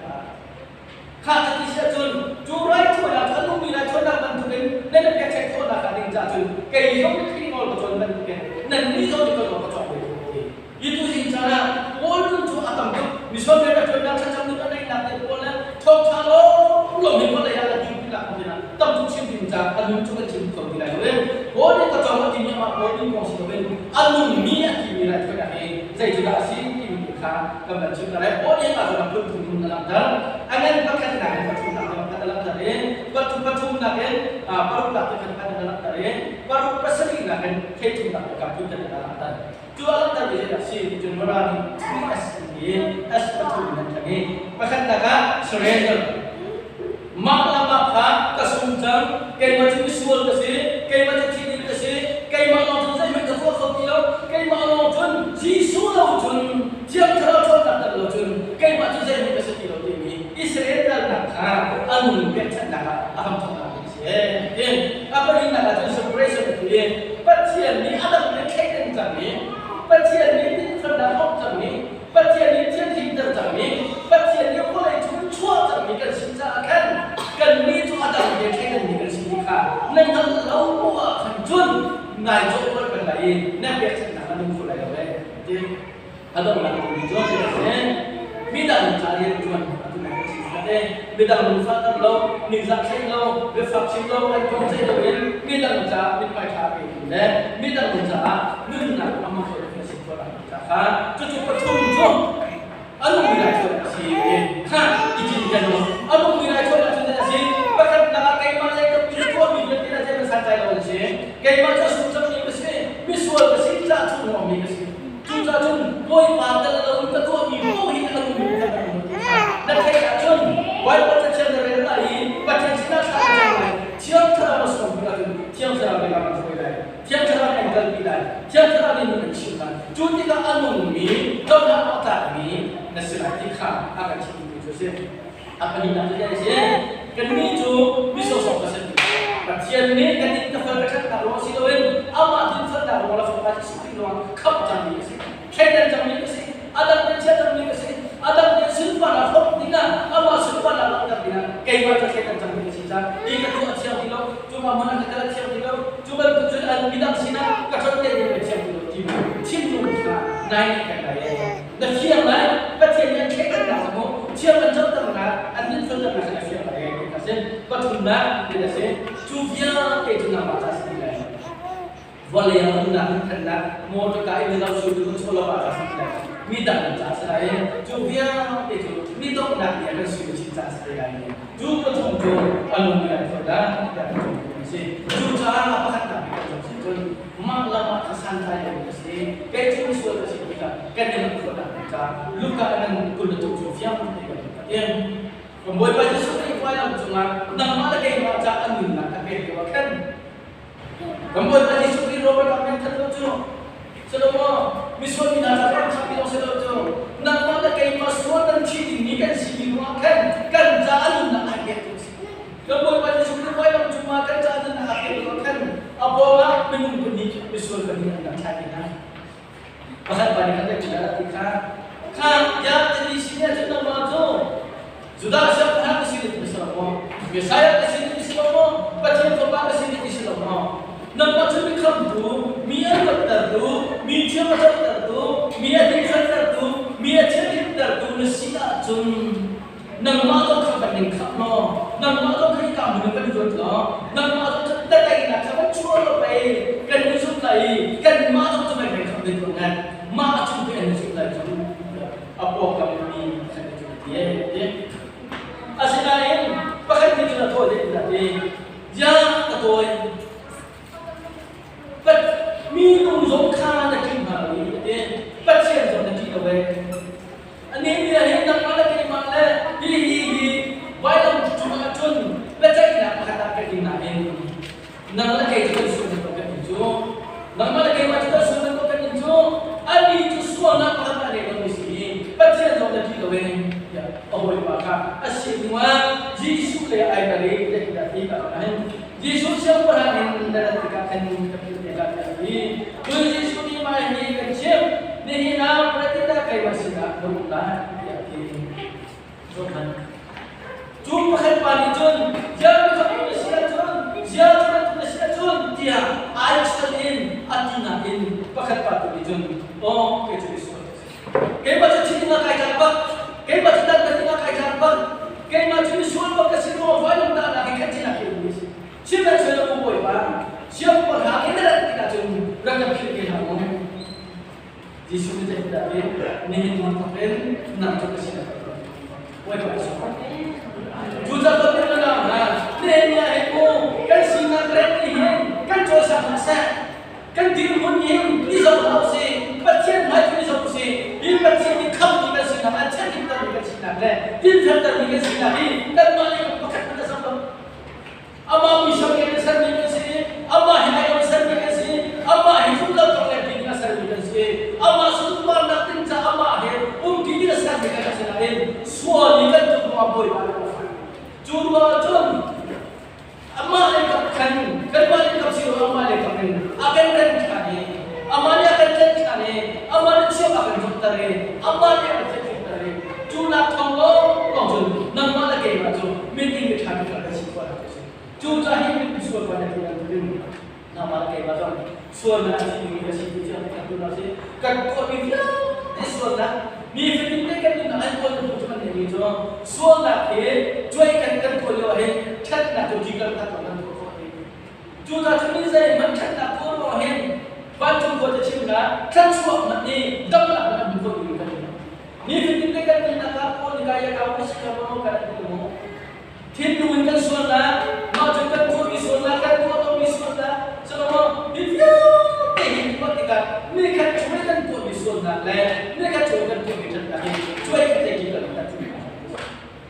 S9: Kha ka ti si ahcun cu raithawinak cu a nungmi raithawinak bantukin nan i pekchanh khawhnak hnga ding caah cun kei zong nih Khrih nawl ka cawn bantukin nannih zong nih ka nawl ka cawng ve ko ti. Hi tuzing caan ah Paul nun cu a tam tuk. Misual rian a ṭuannak thlacam nun a neihnak te pawl le thawngṭha lawnglawng hi vawlei ah a dirpi nak hmun ah tam tuk chim ding caah a nun cu kan chim kho ti lai lo. Paul nih ka cawng a timi amah Paul nih kong si loin a nungmi a timi raithawinak hi zei cu dah a si timi kha kan van chim hna lai. Paul nih mah zawn ah phun thum in a langhter. A ngan pakhatnak in pathumnak in pakhat a langhter i pathumnak in paruknak te khan a langhter i paruk pasarihnak in theithumnak te kha phun khat in a langhter. Cu a langhtermi hi a si ti cun Mara nih 3S in S pathum in an ṭhen i pakhatnak ah surrender. Mah le mah kha ka sung cang, keimah cu misual ka si, keimah cu thi ding ka si, keimah lawng cun zeihmanh ka tuah kho ti lo, keimah lawng cun Jesuh lo cun Thiang Thlarau ṭhawnnak tel lo cun keimah cu zeihmanh ka si ti lo timi i surrendernak kha a nung pekchanhnak ah a hramthawknak ding a si. A pahnihnak ah cun separation a ti i Pathian nih a dang in thleidan cangmi, Pathian nih dinfelnak hawk cangmi, Pathian nih thianhlimter cangmi, Pathian nih vawlei cung chuah cangmi kan si caah khan kannih cu a dang he thleidanmi kan si ti kha na hngalh lo poah ah khan cun nai cawhpawlh peng lai i na pekchanhnak a nung kho lai lo ee ti a donghnak timi cu a si. Midang ca rianṭuan atu kan si khat e. Midang lungfahter lo, ningzah thleih lo, biafak chim lo, kan kong ceih loin midang caah mithmai ṭha pe tu le midang caah nunnak a hmang kho tu si khawh nak ca kha cucu pathum cu a nungmi raithawi a si kha i cinken u. A nungmi raithawi ahcun a si pakhatnak ah keimah le ka pi tuahmi vialte na zei santlai lo an si. Keimah cu a sung cangmi ka si, misual ka si, cah chung mi ka si. Cucaah cun Bawipa tel loin ka tuahmi paoh hi ka lung kha ka lung ti kha na theih ahcun Bawipa cathiang na rel lai i Pathian sinah thla na cam lai. Thiang Thlarau na sawm tikah cun Thiang Thlarau nih lam an hruai lai. Thiang Thlarau nih an kalpi lai. Thiang Thlarau nih nun an chimh lai. Cu tikah a nungmi, dohnak a tlakmi na si lai ti kha a kan chimhmi cu a si. A pahnihnak cu zei a si? Kannih cu mi sawsawh kan si. Pathian nih kan inn ka fal ka ṭhatnak ruang si loin amah dinfelnak ruang le Fapa Jesuh Khrih ruang khamh cangmi a si. Thleidan cangmi ka si. A dang nih chiah cangmi ka si. A dang nih sunparnak hrawmh dingah amah sunparnak langhter dingah keimah cu thleidan cangmi ka si caah hi ka tuah a thiang ti lo, cu ka hmun ah ka kal a thiang ti lo, cu bantuk cun an midang sinah ka ṭhawt te ding a thiang ti lo timi thinlung kha nai nih kan lai. Na fiang lai, Pathian nih an thleidannak kha mu thiam an coternak, an dinfelternak kha na fiang lai ti kha si. Pathumnak ti a si. Cu vialte cu nangmah ca si ti lai. Vawlei ah umnak in thannak, motor ka in lo su tu chaw lo ah ca si ti lai. Mi dang ca si lai. Cu vialte cu mi donghnak ni ah kan sui chin ca si te lai. Cu pathum cu a lung lai tho dah tiah kan cung si. Cucaah pakhatnak bik kan zoh si cun mah lam ah kha santlai lo ka si. Kei cu misual ka si tikah kan i lamh khawhnak ding caah Luka nan kul le tuk cu fiang te kan Pathian kan Bawipa Jesuh Khrih vailam cungah nangmah le keimah ca a nunnak a pek lio ah khan kan Bawipa Jesuh Khrih Robert ah men that lo cu Salomo misual mi hna ca kan thah mi lawng si lo cu nangmah le keimah sual nan thi dingmi kan si mi ruangah khan kan ca a nunnak ai pek tu si. Kan Bawipa Jesuh Khrih vailam cungah kan ca nunnak a pek lio ah khan a pawngah minung pahnih misual pahnih an rak thlai ve hna. Pakhat pa nih khan kan ṭial a ti kha kha ya timi si nih cun nangmah cu Judah siangpahrang ka si na ti si lo maw? Messiah ka si na ti si lo maw? Pathian Fapa ka si na ti si lo maw? Nangmah cu mi khamtu, mi a luattertu, mi thiam a cotertu, mi a dinfeltertu, mi a thianhlimtertu na si ahcun nangmah zong kha kan ning khamh law, nangmah zong kha hika hmun in kan luat law, nangmah zong cu daihnak kha kan chuah law pei kan i zumh lai i kanmah zong cu kan kham ding ko ngai. Mah a chung te an i zumh lai cu a pawngkam mi khan cu a ti ti. Asinain pakhat nih cun a thawh leh a ti, "Ya ka tawi, Pat minung zong kha na ṭih hna lo i a ti. Pathian zong na ṭih lo ee. Anih nih hin nangmah le keimah le hi hi hi vailam cungah cun biaceihnak pakhat ah kan ding nain nang le kei cu kan sual ko kan in cu nangmah le keimah cu kan sual ko kan in cu ani cu sualnak pakhat ah ngei lomi si i Pathian zong na ṭih lo ee tiah a hawipa kha a si hnuah Jesuh lei ai. Jesuh siangpahrang in na rat tikah khan ka philh te lai tiah a ti. Cun Jesuh nih mah hi kan chimh, nihin ah paradis ah keimah sinah na um lai tiah a ti. Zohhmanh. Cu pakhat pa nih cun, ziah mikhamh na si ahcun, ziah cu na si ahcun, tiah ai chal in a ti nain pakhat pa tu nih cun, aw, kei cu misual ka si. Keimah cu thi dingah kai tlak bak, keimah cu dantat dingah kai tlak bak, keimah cu misual bak ka si ruang vailam tahnak hi khan thinak hi um si. Sihmanhsehlaw u Bawipa, siangpahrang in na rat tikah cun rak ka philh te hlah mu. Jesuh nih zeitindah a ti? Nihin bantuk in nang cu ka sinah ka tuah. Bawipa Jesuh. Cucaah tuah na nau hna, Nehemiah he mu kan sinak ret ni hin kan cawlsang hna seh. Kan dirhmun hin i zoh hlah usih, Pathian hmai cu i zoh usih. Hi Pathian nih khamhmi kan sinak, a thianhlimtermi kan sinak le dinfeltermi kan sinak hi kanmah le kan pakhat hmanh a zoh lo. Amah muisam in a sermi kan si, amah he ai sermi kan si, amah he zungzal tong ding a sermi kan si, amah sunparnak ding ca amah he umpi ding a sermi kan si nain sual i kan tuk ruangah Bawipa nih a fak. Cu ruangah cun amah le kap khan kanmah le kap si lo amah le kap in a kan ren ṭhan i amah nih a kan tlen ṭhan i amah nih chiah a kan zumhter i amah nih a kan thianhlimter i cu nak thawng lawnglawng cun nangmah le keimah cu minting miṭha miṭha kan si khawh nak a si. Cu ca hi min sual pa na ti bantukin nangmah le keimah zong sualnak a si dingmi ka si ti cu kan tuah si. Kan tuahmi vialte sualnak mi fatin te kan nunnak an tuah tu cu kan neimi cu sualnak hi cuai kan kan tuah lio ah hin ṭhatnak cu dikal kha tuah kan tuah khawh ti. Cu ca cu mi zeihmanh ṭhatnak tuah ruang hin vancung khua te chim na thluachuah hmanh nih damnak hmanh an hmu kho ding kan Nifatin te kan nunnak ah Paul nih kai ka ka si ka kan ti mu. Thinlung in kan sualnak, mah cu kan tuahmi sualnak, kan tuah lomi sualnak, salomo hi vialte hi tuah tikah nikhat chung i kan tuahmi sualnak le nikhat chung i kan tuahmi ṭhatnak hi cuai khat le ki kan kan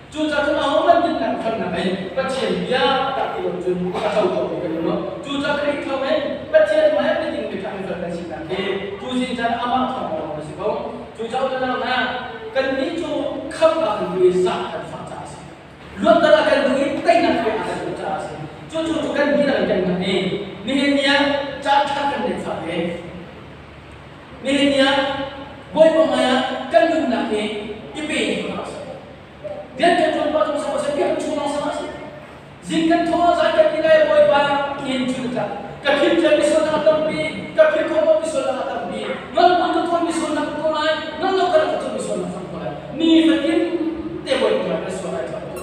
S9: Cucaah cun ahohmanh dinnak khannak in Pathian bia tak ti lo cun a co kho mi kan um lo. Cucaah Khrih thawngin Pathian hmai miding miṭha mifel kan sinak hi tuzing caan amah thawng lawng a si ko. Cucaah unau hna, kannih cu khamh ah kan duh i zah kan fah caah a si. Luatter ah kan duh i teinak pek ah kan duh caah a si. Cucu cu kan dihlak in kan hngalh i nihin ni ah caan ṭha kan neih fah ve. Nihin ni ah Bawipa hmai ah kan nunnak hi i pe in hna usih. Rian kan ṭuan pah zong sama seh, biakinn chung lawng sama seh. Zing kan tho zan kan ti lai Bawipa in cu na tlak. Ka philh ṭialmi sualnak a tampi, ka philh khawh lomi sualnak a tampi. Ngal hmun ka tuahmi sualnak ka tuah lai, ngal lo ka tuahmi sualnak ka tuah lai. Ni fatin te Bawipa ngai kan sual ai tlak tu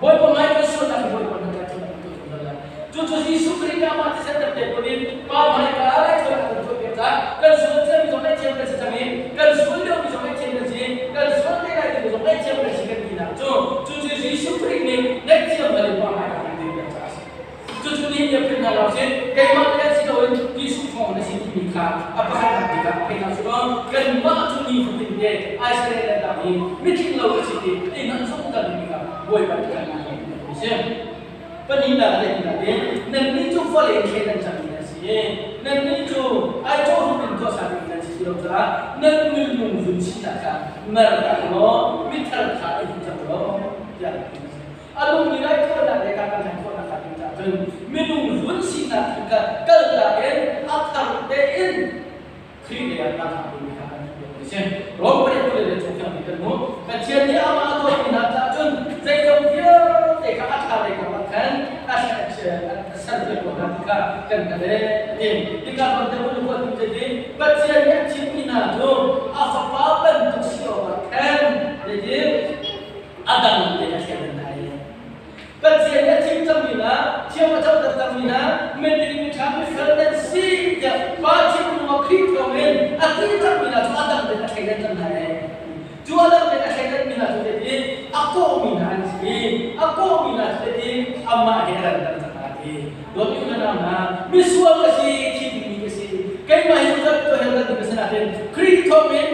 S9: Bawipa ngai kan sualnak hi Bawipa na ngai tlak tu lai. Cucu Jesuh Khrih nih amah thisen kan pek buin Pa hmaika raithawinak kan tuahpiak caah kan sual ciami zong ngaihthiam kan si cang i kan sual liomi zong ngaihthiam kan si, kan sual te lai timi zong ngaihthiam kan si kan tinak cu cucu Jesuh Khrih nih ngaihthiam hal in Pa hmaika kan dirpiak caah a si. Cucu nihin ni philh hna lo sih, keimah le si loin Jesuh thawng na si timi kha a pakhatnak bik ah thei hna sih law kanmah cu ni fatin te Israel le dang i mitling lo ka si ti i hngalh zungzal dingmi kha Bawipa nih kan a si. Pahnihnak le hnihnak in nannih cu vawlei thlen nan cangmi nan si i nannih cu ai cawhrum in tuahsa ding nan si ti lo caah nan minung vun sinak kha mer dah law mithar kha i hun cang law tiah a ti. A lung nih raithawinak le kan raithawinak kha ding caah cun minung vun sinak kha kaltak in a thar tein Khrih lei ah kan hak dingmi kha kan duh a si. Rom pariat kul le chung fiang kan hmuh. Pathian nih amah a dawtmi hna caah cun zeizong vialte kha a ṭha lei kong ah khan a ser piak ko hna ti kha kan hngalh ee a ti. Hika zawn te hun huat ding cu Pathian nih a thimmi hna cu a fapa bantuk si awkah khan zeiti a dang te a thlen hna i Pathian nih a thim cangmi hna, thiam a coter cangmi hna, miding miṭha mifel nan si tiah Pa thinlung ah Khrih thawngin a ti cangmi hna cu a dang tein a thleidan cang hna ee. Cu a dang tein a thleidanmi hna cu zeiti a kawhmi hna an si. A kawhmi hna cu zeiti amah he a ranter cang hna ti. Dawt u na hna, misual ka si, thimmi ka si. Keimah hi zungzal tuah hel kan ka si nain Khrih thawngin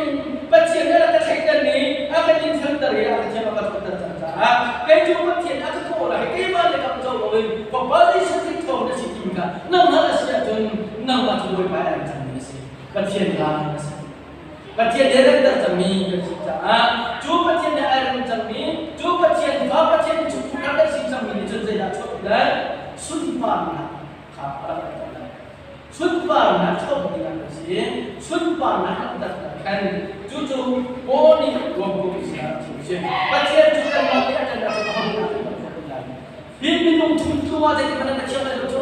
S9: Pathian nih a ka thleidan i a ka dinfelter i a ka thiam a ka thawtter cang caah kei cu Pathian a ka kawh lai keimah le kam co loin Fapa Jesuh Khrih thawng na si timi kha nangmah na si ahcun nangmah cu Bawipa i a cangmi na si. Pathian la na si. Pathian he remter cangmi kan si caah cu Pathian he ai rem cangmi cu Pathian fa Pathian chungkhar kan si cangmi nih cun zeidah chuah ti lai? Sunparnak kha a rak langhter lai. Sunparnak chuak ding ah kan si. Sunparnak langhter khan cucu Paul nih Rom khuapi sinah a chim a si. Pathian cu kanmah nih a kan dah cu ahodah kan kan khawh lai? Hi minung chungtlu ah zeitin hmanh na thiam lai lo cu.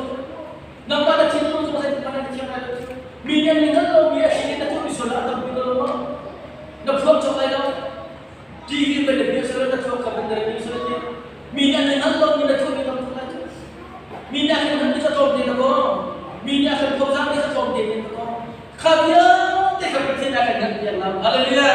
S9: Nangmah na thinlung cu zeitin hmanh na thiam lai lo cu. Mi nih an hngalh lomi a si in na tuahmi sual ah a tampi ko lo maw? Na phuak cawk lai lo. TV ban na bia sual na thuak kha ban na review sual ti. Mi nih an hngalh lomi na tuahmi tam tuk lai cu. Mi nih a kan hngalhmi cu tlawm te na ko. Mi nih a kan phozarmi cu tlawm te na ko. Kha vialte kha Pathian a kan hngalhpiak lo. Hallelujah.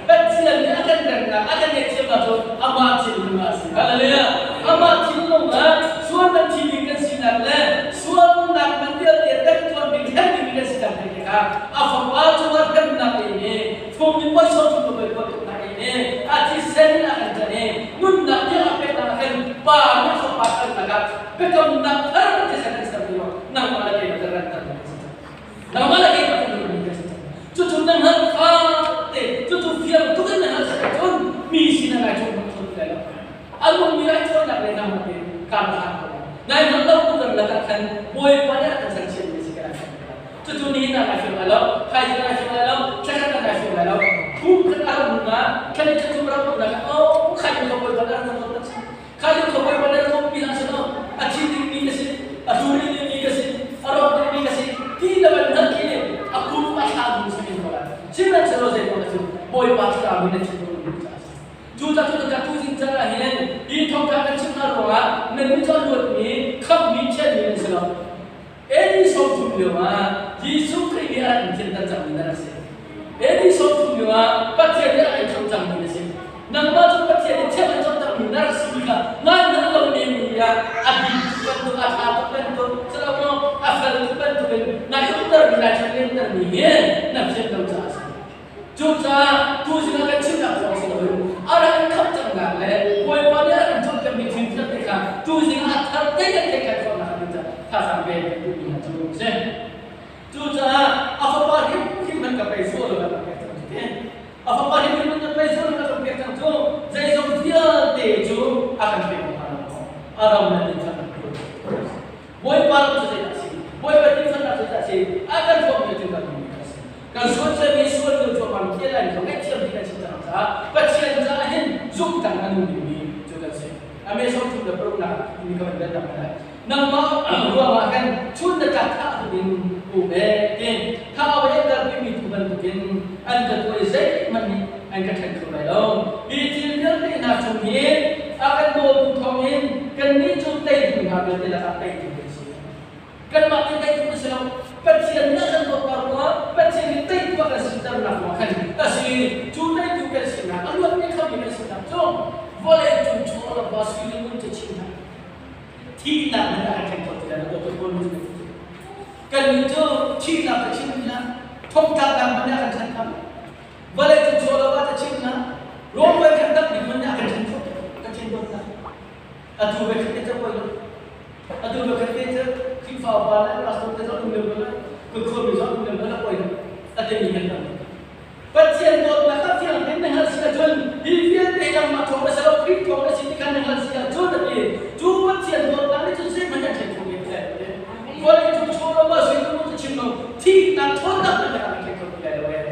S9: Pathian nih a kan remnak, a kan ngaihthiamnak cu amah thinlung ah a si. Hallelujah. Amah thinlung ah sualnak thi ding kan sinak le sualnak man vialte temtuan ding herh ding kan sinak thei tikah a fapa cungah remnak in i phung nih puaisawm chung ka poi tuknak in i a thisen in a kan can i nunnak tiang a peknak ah khan pa nih fapa kan lakah biakamnak thar thisen an ser lio nangmah le keimah kan ranter kan si cang. Nangmah le keimah kan nunmi kan si cang. Cucu na hngalh fate, cucu fiang tuk in na hngalh si ahcun mi sinah nai chawnh bak chawnh ti lai lo. A nungmi ai chawnhnak le nangmah te kaan hlan ko lai. Nai hngalh lo tu kan lakah khan Bawipa nih a kan sersiammi si kan fiang lai. Cucu nihin ah nai fiang lai lo, thaizing ah nai fiang lai lo, thlakhat ah nai fiang lai lo. Kum khat a ram ah, thla ni thla thum ram umnak ah, oh, khai kho Bawipa nih a rak kan dawt. Kha lio kha Bawipa nih a thawkmi hna sin ah a thi dingmi ka si, a hluri dingmi ka si, a rawk dingmi ka si ti na van hngalh khi nih a kum a thla ding si ko lai. Sihmanhsehlaw zeiruang ah cun Bawipa thlarau nih na thinlung a caah a si. Cucaah cu ka tuzing caan ah hin hi thawngṭha kan chimh hna ruangah nannih cu a luatmi, khamhmi, thianmi nan si lo. AD 30 lio ah Jesuh Khrih nih a rak in thianter cangmi na rak si. AD 30 lio ah Pathian nih a rak in khamh cangmi na si. Nangmah cu Pathian nih thiam an cawhtermi na rak simi kha ngai na lo nemmi ah a bik tuk bantuk, a ṭha tuk bantuk, silo a fel tuk bantuk in na umtermi, na ṭhahnemtermi hi na fian lo caah a si. Cucaah tuzing ah kan chimnak thawng si loin a rak in khamh cangnak le Bawipa nih a rak in cawnpiakmi thil vialte kha tuzing ah a thar te kan theih khan khawhnak ding caah thazaang pe kan duhmi hna cu a si. Cucaah a fapa hrimhrim man ka pei sual lo ka pek cang cu ti. A fapa hrimhrim man ka pei sual lo ka pek cang cu zeizong vialte cu a kan pek hnga lo maw? A ram le dinfan a phur. Bawipa ram cu zeidah a si? Bawipa dinfan cu zeidah a si? A kan hrawmmi cu kan mi kan si. Kan sual ciami sual nu cu ram tial an kho ngaihthiam ti kan si cang caah Pathian caah hin zumh dang a nung dingmi cu kan si. Ame som thum le paruk nak ni ka van bel tak lai. Nangmah ruangah khan chun na tlak thah in um e tin tha awe kal mi tu bantukin an ka tuai zeihmanh nih an ka ṭhen kho lai lo. Hi thil vialte hna chung hi a kan dawtu thawngin kannih cu teitu hna vialte lakah teitu kan si. Kanmah nih teitu kan si lo. Pathian nih a kan dawtnak ruangah Pathian nih teitu a kan siternak ruangah khan a si. Cu teitu kan sinak, a luatmi khammi kan sinak cu vawlei cung chaw le va sui le ngun cu chim hlah. Thihnak hmanh a kan ṭhen kho ti lai lo. Dawtu Paul nih Kannih cu thihnak ka chim hlah, thongtlaknak hmanh nih a kan ṭhen kho. Vawlei cu chaw lo ah ka chim hlah, rawl voi khat dap ding hmanh nih a kan ṭhen kho. Ka thin dawt hlah. Atu voi khat te cu poi lo. Atu voi khat te cu Khrihfa upa le pastor te zong um lem lo le khuami zong um lem lo le poi lo. A timi kan tam. Pathian dawtnak kha fiang tein na hngalh si ahcun hi vialte nangmah thawng na si lo Khrih thawng na si ti kha na hngalh si ahcun a ti. Cu Pathian dawtnak nih cun zeihmanh an ṭhen kho men ti lai lo. Vawlei cung chaw lo ma sui lo chim lo thihnak ṭhawnnak hmanh na kan ṭhen kho ti lai lo ee.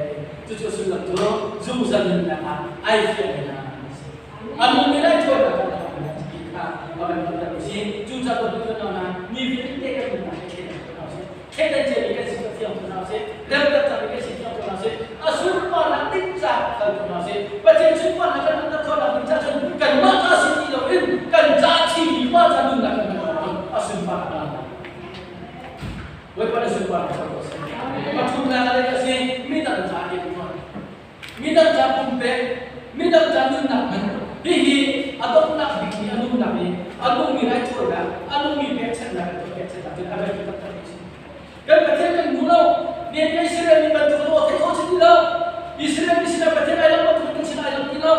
S9: Cucu a sullam cu zungzal nunnak ah ai fiang mi hna an si. A nungmi lai ṭhawnnak kan ti kha a kan hmuhter mi si. Cucaah dawtmi kan hna mi vialte kan nunnak hi thlen an si. Thleidan ciami kan si ka fiang ko hna usih. Remter cangmi kan si fiang ko hna usih. A sunparnak ding caah kal ko hna usih. Pathian sunparnak kan hmuhter khawhnak ding caah cun kanmah ca si ti loin kan ca thimi pa ca nunnak kan hman awk a sunparnak a Bawipa na sunparnak ko seh. Pathumnak a si midang ca in tuan. Midang ca pumpek, midang ca nunnak hman. Hihi a donghnak bik ni a nunnak i a nungmi raithawinak, a nungmi pekchanhnak le pekchanhnak cun a biapi taktak mi a si. Kan Pathian kan hmu lo. Nihin kan Israel mi bantuk in aw thei kho si ti lo. Israel mi sinah Pathian ai lam bantuk kan sinah ai lam ti lo.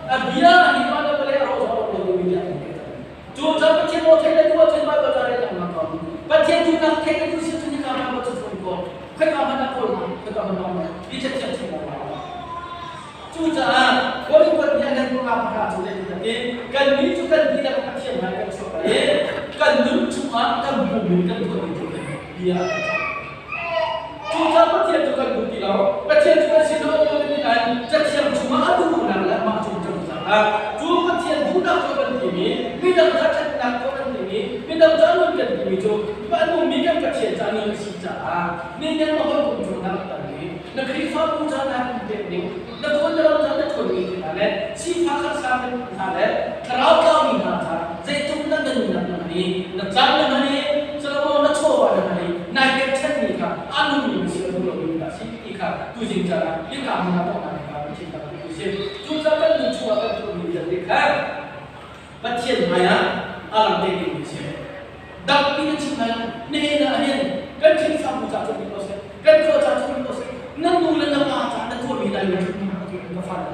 S9: A bia hi ma le vawlei a rawh zong lo dingmi bia kan pek cang. Cu caan Pathian aw theih le duh ahcun Baibal ca rel lengmang ko. Pathian duhnak theih le duh si ahcun hika Baibal cu cawn ko. Khoika hmanh ah kawl hna, khoika hmanh ah um. Hi cathiang chung ah um. Cucaah Hollywood nih a nan nga pakha cu zeitin ti kannih cu kan dihlak Pathian hmai kan chuak i kan nun chungah kan min kan tuah ding cu bia a kan Cucaah Pathian cu kan duh ti lo. Pathian cu kan sin a um lo ti nain Cathiang chungah a duhnak le amah cung cang caah cu Pathian duhnak cu kan timi, midang ca ṭhatnak tuah kan timi, midang ca nun kan timi cu a nungmi kan Pathian ca nun a si caah nihin na hawikom cung na rak tal i na Khrihfabu ca na kan pek ning, na tuan na ram ca na ṭhawnmi te hna le sifak harsa hna le thlarau tlaumi hna ca zeitluk na nunnak na hman i na caan na hman i Solomon na chawva na hman i nai pekchanhmi kha a nungmi na si a nung lomi dah si ti kha tuzing caan ah hika hmun ah tuahnak kha Pathian kan duh si. Cucaah kan nun chungah kan tuahmi vialte kha Pathian hmaiah a lang te dingmi a si. Dangpi na chim lai lo. Nihin ah hin kan Khrihfabu ca cu ko seh, kan khua ca cu ko seh, na nu le na pa ca na tuahmi lai lo ka fale.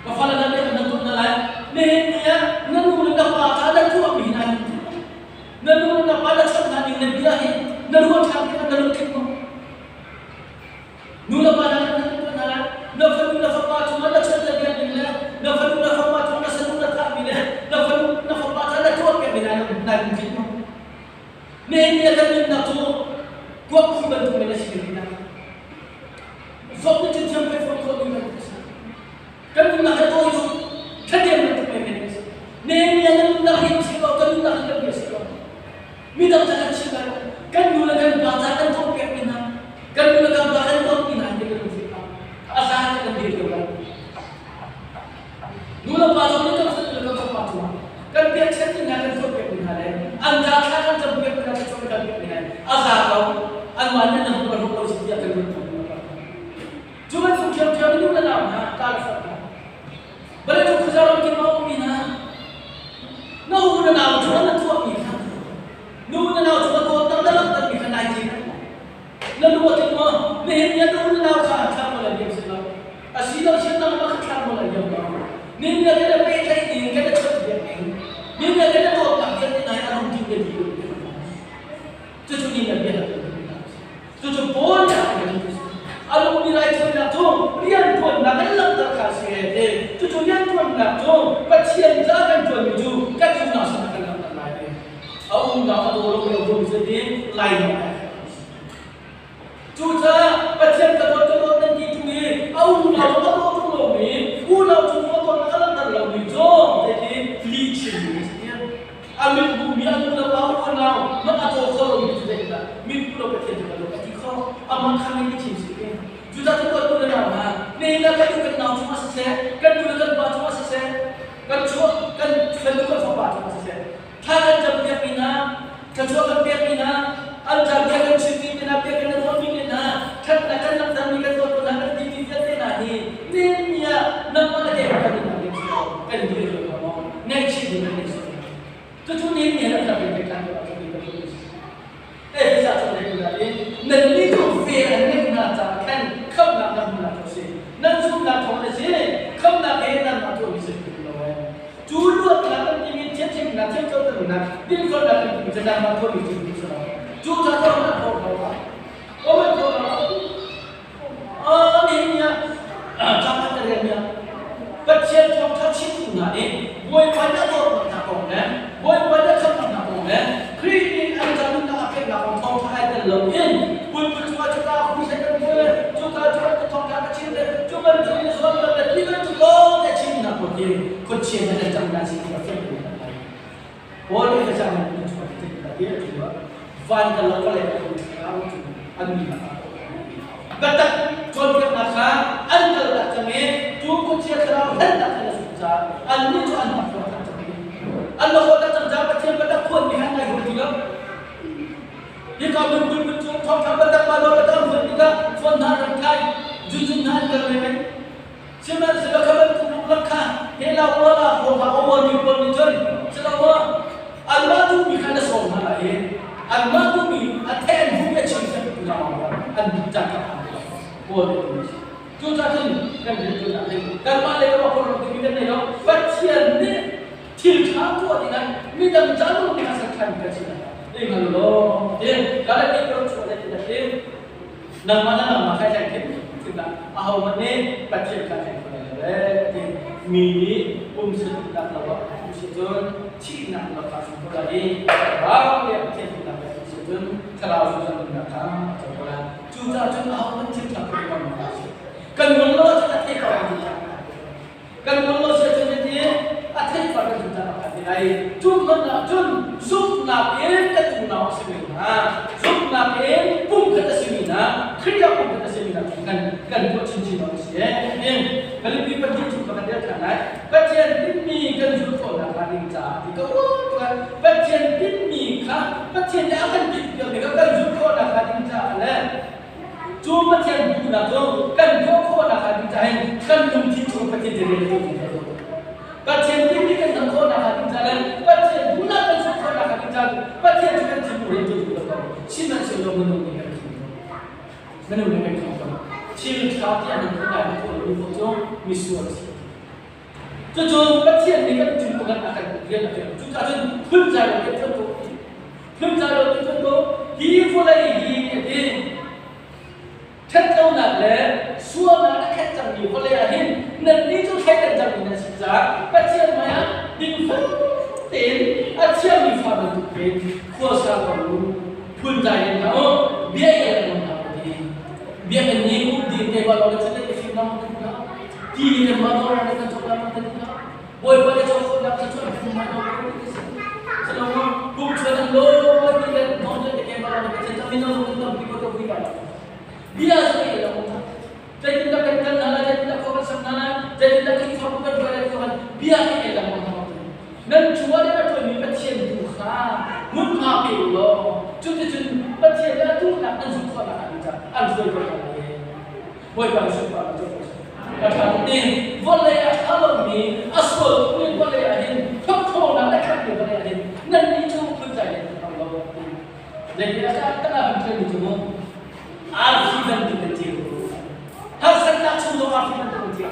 S9: Ka fale na le na tuah na lai. Nihin ni ah na nu le na pa ca na tuahmi lai lo. Na nu le na pa na chawnh hna ning na bia hi na ruah ṭhan tikah na lungthin maw? Nu le pa na kan tuah hna lai. Na fanu na fapa cungah na chawnh na bia ning le na fanu na fapa cungah na sanu na thahmi le na fanu na fapa ca na tuahpiakmi hna na lungthin maw? Nihin ni ah kan nunnak cu kuak khu bantuk men a si ding dah. Zok nih cun thiam pei fawn khawh mi bantuk a si. Kan nunnak hi tawi tuk, thladem bantuk men men a si. Nihin ni ah na nunnak hi si lo, kan nunnak hi kan bia si lo. Midang ca kan chim lai lo. Kan nu le kan pa ca kan tuahpiak mi hna, kan nu le kan pa kan dawt mi hna hi kan lungthin a a za te kan dir lio lai. Nu le pa zong nih kan fanu le kan fapa cungah kan pekchanh mi hna kan tuahpiak mi hna le an ca thla kan campiak mi hna kan cawn kan piak mi hna a za ko anmah nih nan hmuh kan hmuh lo si tiah kan ruat ko. Cu bantuk ṭhiamṭhiam in nu le nau hna ka le fap hna vawleicung khuaza ramkip ah a ummi hna na u na nau cungah na tuahmi kha nu na nau cungah dawtnak na langhtermi kha nai cin na lu a tling maw nihin ni ah na u na nau kha thla maw le liam si lo a si lo sian nangmah kha thla maw le liam lo nihin ni ah kan i pehtlaih ning kan i chawnhbiak ning nihin ni ah kan i dawtnak vialte hna hi a lungthin le ti cucu ni na bia Cucu Paul nih a kan a lungmi raithawinak cu rianṭuannak kan langhter kha a si te. Cucu rianṭuannak cu Pathian ca kan ṭuanmi cu kan unau sinah kan langhter lai te. A unau a daw lo mi a bawm cu ti lai lo ai. Cucaah Pathian ka dawt ka dawt nan ti ṭung i a unau a daw ṭung lomi unau cung a dawtnak a langhter lomi cu zeiti lihchim mi a si. A mit hmuhmi a nu le pa unau man a caw kho lomi cu zeitindah mit hmu lo Pathian cu kan lo a ti kho amah kha nih chim si ke cucaah cu kan nu le nau hna nihin ah kan u kan nau cungah siseh kan nu le kan pa cungah siseh kan chuah kan fanu kan fapa cungah siseh thla kan cam piakmi hna thluachuah kan pekmi hna an ca bia kan chimmi te hna bia kan ruahmi te hna ṭhatnak kan langhtermi kan tuah hna kan timi vialte hna hi nihin ni ah nangmah le keimah kan nunnak ding si lo kan dir lo maw ngaihchih ding kan si cucu nihin ni ah kan pe kan tuah kan kan eh sa cu le na in nan ni cu ve an ngeih hna caah khan khamhnak nan hmuhnak cu a si nan zumhnak thawng a si khamhnak he nan mah tuahmi si lo eh cu luatnak kan timi thianthimnak thiamcoternak dinfelnak kan timi cu nangmah tuahmi cu si lo cu ca cu na ko ko o man ko ko ni ni ah cang kan rian nia Pathian thawngṭha chimtu hna nih Bawipa nih a dawtnak hna kong le Bawipa nih a khamhnak hna kong le Khrih nih an ca nunnak a peknak kong thawngṭha ai tel loin pulpit cungah cuka hui kan hmu cuka cu an thawngṭha ka chim le cu bantuk in zuam le ti bantuk lawng te chim hna pawl hi khuachia nih an cang na si ti ka fiang in kan lai Paul nih ka cang in chuak ti ka ti a van ka lo ka le ka cu an mi hna Biatak cawnpiaknak kha an kaltak cang i cu khuachia thlarau hlennak kha na sung caah annih cu an rak huat cang i an rak huat cang caah Pathian biatak phuanmi han ngai huat ti lo. Hika hmun cu thawngṭha biatak Baibal biatak an phuan tikah phuan hna an rak thai, zunzun hna an kal menmen. Sihmanhsehlaw kha bantuk luklak kha he la uala huaha a uarmi pawl nih cun siloah anmah duhmi kha na sawm hna lai i anmah duhmi a theh an hmuh a chim tu hna an duh caan kha phan ti pawl nih a si. Cucaah cun kan rianṭuannak hi kanmah lei ah phorhlawt dingmi kan nei lo. Pathian nih thil ṭha tuah dingah midang ca lung nih a ser ṭhan kan si lai. Ei hngal law ti Galati paruk chuah le ti nangmah na nangmah kai hleng khin tikah ahohmanh nih Pathian kha hleng kho lai lo ee ti mi nih pumsa duhnak lo ah a si cun. Thihnak na kha chung ko lai i thlarau le Pathian duhnak le si cun thlarau zungzal nunnak kha a co ko lai. Cucaah cun ahohmanh thil ṭha kan tuah hna sih. Kan ngol lo ahcun a thei ko kan ti. Kan ngol lo si ahcun hiti a thei ko kan zungzal a ti lai. Cu hmanh ah cun zumhnak in kan unau a simi hna, zumhnak in pumkhat a simi hna, Khrih ah pumkhat a simi hna cu kan kan tuah chinchin awk a si. Filipi pahnih chung kan rel ṭhan lai. Pathian tinhmi kan zulh khawhnak hnga ding caah ti ka ruah tukah Pathian tinhmi kha Pathian nih a kan tinhpiakmi kha kan zulh khawhnak hnga ding caah le cu Pathian duhnak cu kan tuah khawhnak hnga ding caah hin kan lungthin chung Pathian ti rian tu kan tuah. Pathian tinhmi kan hngalh khawhnak hnga ding caah le Pathian duhnak kan zulh khawhnak hnga ding caah Pathian cu kan thinlung rian tu ko. Sihmanhsehlaw minung nih kan thinlung minung nih kan kham ko. Thil ṭha tiah nan phun lai na tuah lomi paoh cu misual a si. Cucu Pathian nih kan thin pakhat a kan rian a ṭuan. Cucaah cun phunzai lo kan ṭuan ko. Phunzai lo kan ṭuan ko. Hi vawlei hi a ti. Ṭhatlonak le sualnak a khat cangmi vawlei ah hin nannih cu thleidan cangmi nan si caah Pathian hmaiah dingfel tein a thiangmi fa bantuk tein khuasa ko u. Phunzai in hlah u, bia el in hlah u ti. Biakinn nih um ding te lo le cun i fim lang kan hna. Ti nih kan mah dawr kan cawk lang kan hna. Bawipa le cawk khawhnak cu cu an fim lai lo ti si. Salong kum chuan an lo ti le nong le ke ma lo ke chan min lo kan tam pi ko to vui ba. Bia zu ke lo na. Zeitindah kan kal na lai, zeitindah khua kan sak na lai, zeitindah Khrihfabu kan hruai lai ti kan bia ke lo na. Nan cungah le a ṭuanmi Pathian tu kha hmunhma pe u law cuticun Pathian le a duhnak nan zulh khawhnak ah ding an hruai ko hna lai. Bawipa nih sunparnak cu ko seh. A ṭha tuk ding. Vawlei a ṭha lomi, a sual tukmi vawlei ah hin hlawhthlawnak le khamhmi vawlei ah hin nannih cu phunzai in nan hmang lo. Zeitin a tak ah kan ṭialmi cu mu arfi bantuk in ceu. Harsatnak chung zong arfi bantuk in ceu.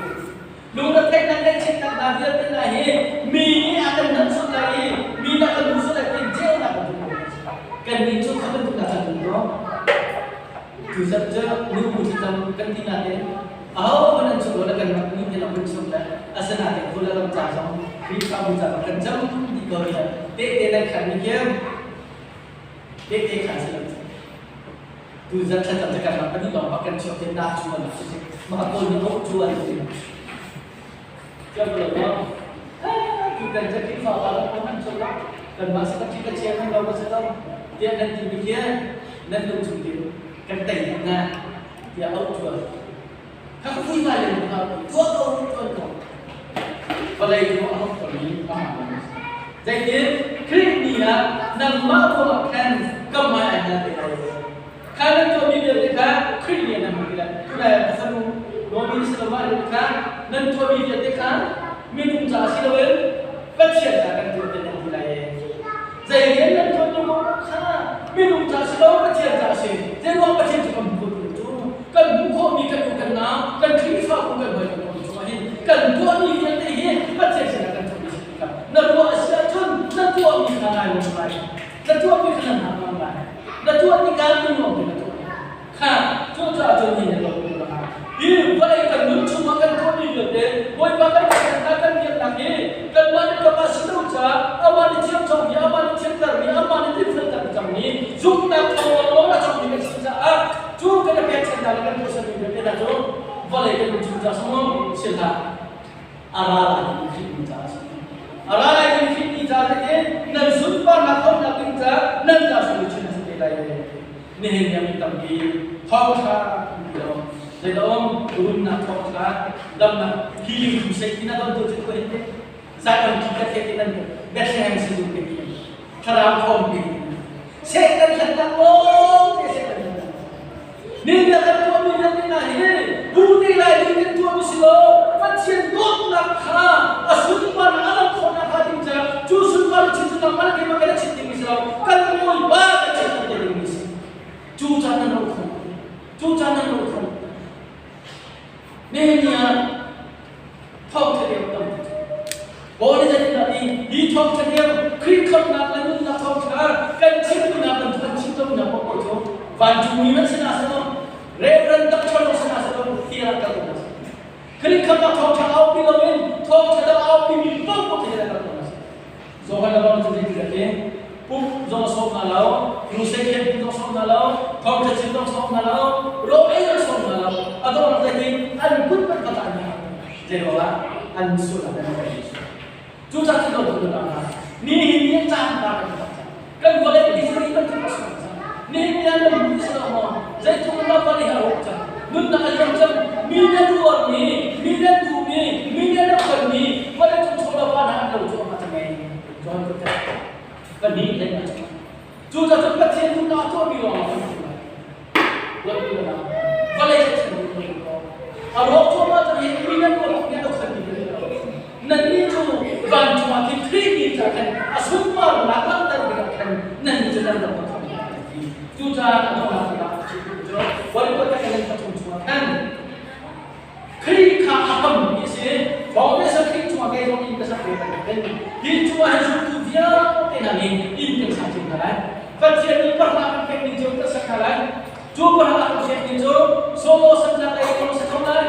S9: Lungretheihnak ngaihchiatnak hna vialte hna hi mi nih a kan hngalh lai i mi nih a kan hmuh lai tiin ceunak kan hmuh Kannih cu kha bantuk dah kan um maw? Tuzarh cu nubu thlacam kan ti nain ahohmanh an chung lo le kanmah nih kan hun chung le asinain vul a ram ca zong Khrihfabu ca zong kan cam dih ko tiah tehte nan khan mi kiam tehte khan si lo. Tuzarh thlacam cu kan ram pahnih lawng bak kan chuak te na cu an si mah kawl nih oh cu an ti Tiang lo ma tu kan ca Khrihfa pa lo kan chuak la kan mah sa kan chia kan lo ma sa lo tiah nan ti mi khi nan lung chung tin kan tei na tiah oh cu kha ka phui ngai le kha tuah ko tuan ko vawlei cu a hok ko mi a hang Zeitin Khrih ni ah nangmah ruangah khan ka hmai ai nal te lai. Kha nan tuahmi vialte kha Khrih nih nan hmu ti lai. Tunai ah ka fanu Nomi nih Salomon a kha nan tuahmi vialte kha minung ca si loin Pathian ca kan tuah ti nan ti lai. Zei rian nan tuahmi paoh kha minung ca si lo Pathian ca a si. Zeiruang Pathian cu kan hmu khawh cu kan hmuh khawhmi kan u kan nau kan Khrihfabu kan hawi kan hawi cungah hin kan tuahmi vialte hi Pathian sinah kan tuahmi si tikah na ruah a si ahcun na tuahmi kha nai lawm lai na tuahmi kha na hna ngam lai na tuah tikah na nuam te na tuah kha cucaah cun hi na lawm hi vawlei kan nun chungah kan tuahmi vialte Bawipa kan biaknak kan biaknak hi kanmah nih kanmah si lo caah amah nih thiam cangmi amah nih thiamtermi amah nih dinfelter cangmi zumhnak thawng lawng a cangmi kan si caah cu kan i pekchanhnak le kan tuahsermi vialte hna cu vawlei kan nun chung caah sawm si hlah a ra lai ding Khrih ni caah a si. A ra lai ding Khrih ni caah te nan sunparnak hauhnak ding caah nan ca sung chin a si te lai. Nihin ni mi tampi thawngṭha ti lo zeidah um rumnak thawngṭha damnak healing crusade ti na don tu cu ko hin te Zion ki ka the ti nan Bethlehem sizung te ti thlarau khawm ti Satan hlannak lawng te Satan hlannak Nin na kan tuahmi vialte hna hi bu te lai ding kan tuahmi si lo Pathian dawtnak kha a sunparnak a lang khawhnak hnga ding caah cu sunparnak chin cu nangmah le keimah kan i chit dingmi si lo kan Bawipa kan chit te dingmi si cu caan nan ro kho cu caan nan ro kho Nihin ni ah thawngṭha deu tam Paul nih zeitindah ti hi thawngṭha deu Khrih khamhnak le nunnak thawngṭha kan chimmi hna bantuk an chim lomi hna paohpaoh cu vancungmi man sinah si lo Reverend Doctor lawng sinah si lo tiah kal ko si Khrih khamhnak thawngṭha aupi loin thawngṭha dang aupi mi paohpaoh khi kal ko si. Zohan le bang cu zei ti ti pumh zong a sawm hna lo, crusade camping zong sawm hna lo, thawngṭha chim zong sawm hna lo, rawl ei zong sawm hna lo. A donghnak zei ti an kut hmanh kha an hna. Zei ruangah an sualnak an kan sual. Cucaah cu dawt tu hna nihin ni caan pa kan tak cang. Kan vawlei history bantuk a sual cang. Nihin ni ah nan hmu si lo maw? Zeitluk in dah vawlei a rawk cang. Nunnak a liam cang. Mi nan uarmi, mi nan duhmi, mi nan rak tonmi vawlei cung chawlawpa hna an lo cu a cang ei. John ka pahnih hlei a cang. Cucaah cun Pathian duhnak a tuahmi lawng ah kan hmu lai. Vawlei cu thil a rawk cuahmah cang i mi nan ruah nih a khan mi nannih cu vancung ah khin Khrih mi ca khan a sunparnak langhter dingah khan nannih cu nan rak kham ti. Cucaah a donghnak tikah a chim cu Bawipa kan nan pathum chungah khan Khrih kha a hrammi a si. Foundation Khrih chungah kei zong inn ka sak ve bantukin hi chungah hin zumtu vialte hna nih inn kan sak cio hna lai. Pathian nih pahra kan pekmi cio kan sak hna lai. Cu pahra kan pekmi cu solo saknak lei kong si kho lai,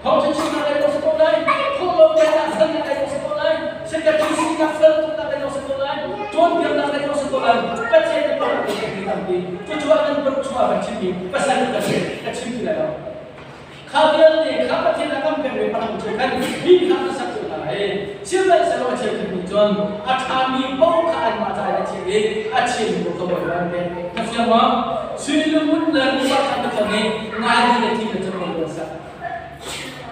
S9: thawngṭha chimnak lei kong si ko lai, phawhlawm peknak salnak lei kong si ko lai, secretary sinak fel tuknak lei kong si ko lai, cawnpiaknak lei kong si ko lai. Pathian nih pahra kan pekmi tampi. Cucu ah nan paruk chungah kan chimmi pasal ka si ka chim ti lai lo. Kha vialte kha Pathian a kan pekmi pakhat cu khan mi kha na sak cio hna lai. Sihmanhsehlaw a cheukhat nih cun a ṭhami paoh kha anmah ca in a chim i a chimmi paoh kha Bawipa an pek. Na fiang maw? Sui le ngun le nuva kha na khon i ngai le thi le cun an sak.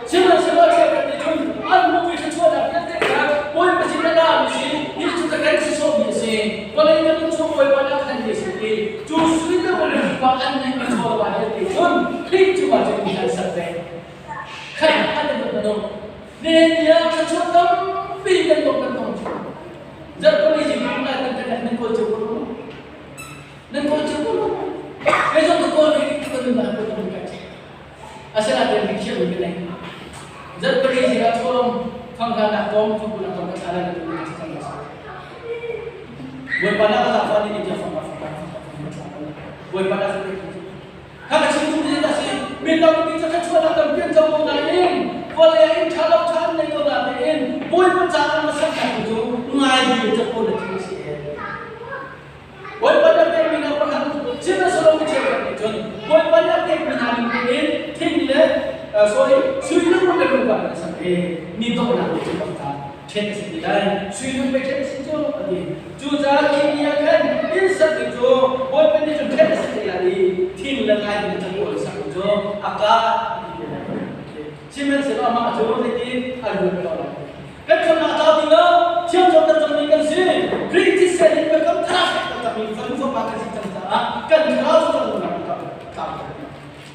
S9: Sihmanhsehlaw a cheukhat nih cun an hmuhmi thluachuahnak vialte kha Bawipa sin a lami si, hi cu ka kan si sawhmi a si, vawlei kan in chung Bawipa nih a khan mi a si ti cu sui le ngun le nuva an ngeihmi chawva vialte cun Khrih cungah cun mi an sak ve. Khat an i dot Nehemiah thluachuah tampi kan dong kan tong cu. Zarhpini zing lai kan kan nan kawl cio ko lo. Nan kawl cio ko lo. Kei zong ka kawl ve ka nun dah ko tam kai. Asinain mi thiam mi nei. Zarhpini zing ah chawlawm thangka nak tom thangku nak tom ka thla lai tu ni cang la. Bawipa na ka zafa ni ni tia fang fang fang fang. Bawipa na ka Kha ka chim duhmi a si. Mi tampi cu thluachuahnak tampi an co ko nain vawlei ah inn ṭha lo ṭha an nei ko nain Bawipa caah na saknak cu ngai ding capo na thil a si. Bawipa nih a pekmi hna pakhat chin a solo mi cheukhat nih cun Bawipa nih a pekmi hna ning tein thing le sorry sui le ngun le lungvar an sak i mi donghnak nih cu bak ṭhen a si ti lai. Sui lung pei ṭhen a si cu a ti. Cucaah khi ni ah khan inn sakmi cu Bawipa nih cun ṭhen a si te lai i thing le ngai in cangawl sakmi cu a ka ti te lai. Sihmanhsehlaw amah cu zeitin a luat ko lai. Kan khamnak a tlau ti lo, thiamcoter cangmi kan si. Khrih thisen in biakam thar a cangmi fanu fapa kan si cang caah kan thlarau cu kan nunnak a tlau.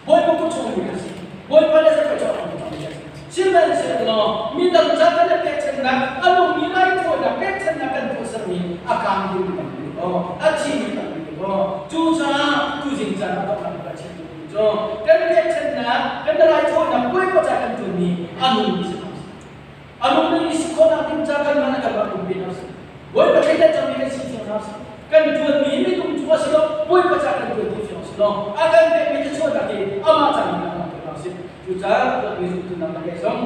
S9: Bawipa kut chungmi kan si. Bawipa le zakhat cu a kan cangmi kan si. Sihmanhsehlaw midang ca kan i pekchanhnak, a nungmi raithawinak pekchanhnak kan tuahsermi a kaang dingmi tampi ko, a thimi tampi ko. Cucaah tuzing caan ah donghnak kan chim duhmi cu kan pekchanhnak, kan raithawinak Bawipa ca kan ṭuanmi a nungmi si ko. A nungmi si khawhnak ding ca kan man a kan rak umpi hna sih. Bawipa thleidan cangmi kan si cio hna sih. Kan ṭuanmi minung cu a si lo, Bawipa ca kan ṭuan ti fiang si lo. A kan pekmi thluachuahnak hi amah ca in kan hmang sih. Cucaah dawtmi zumtu nang le kei zong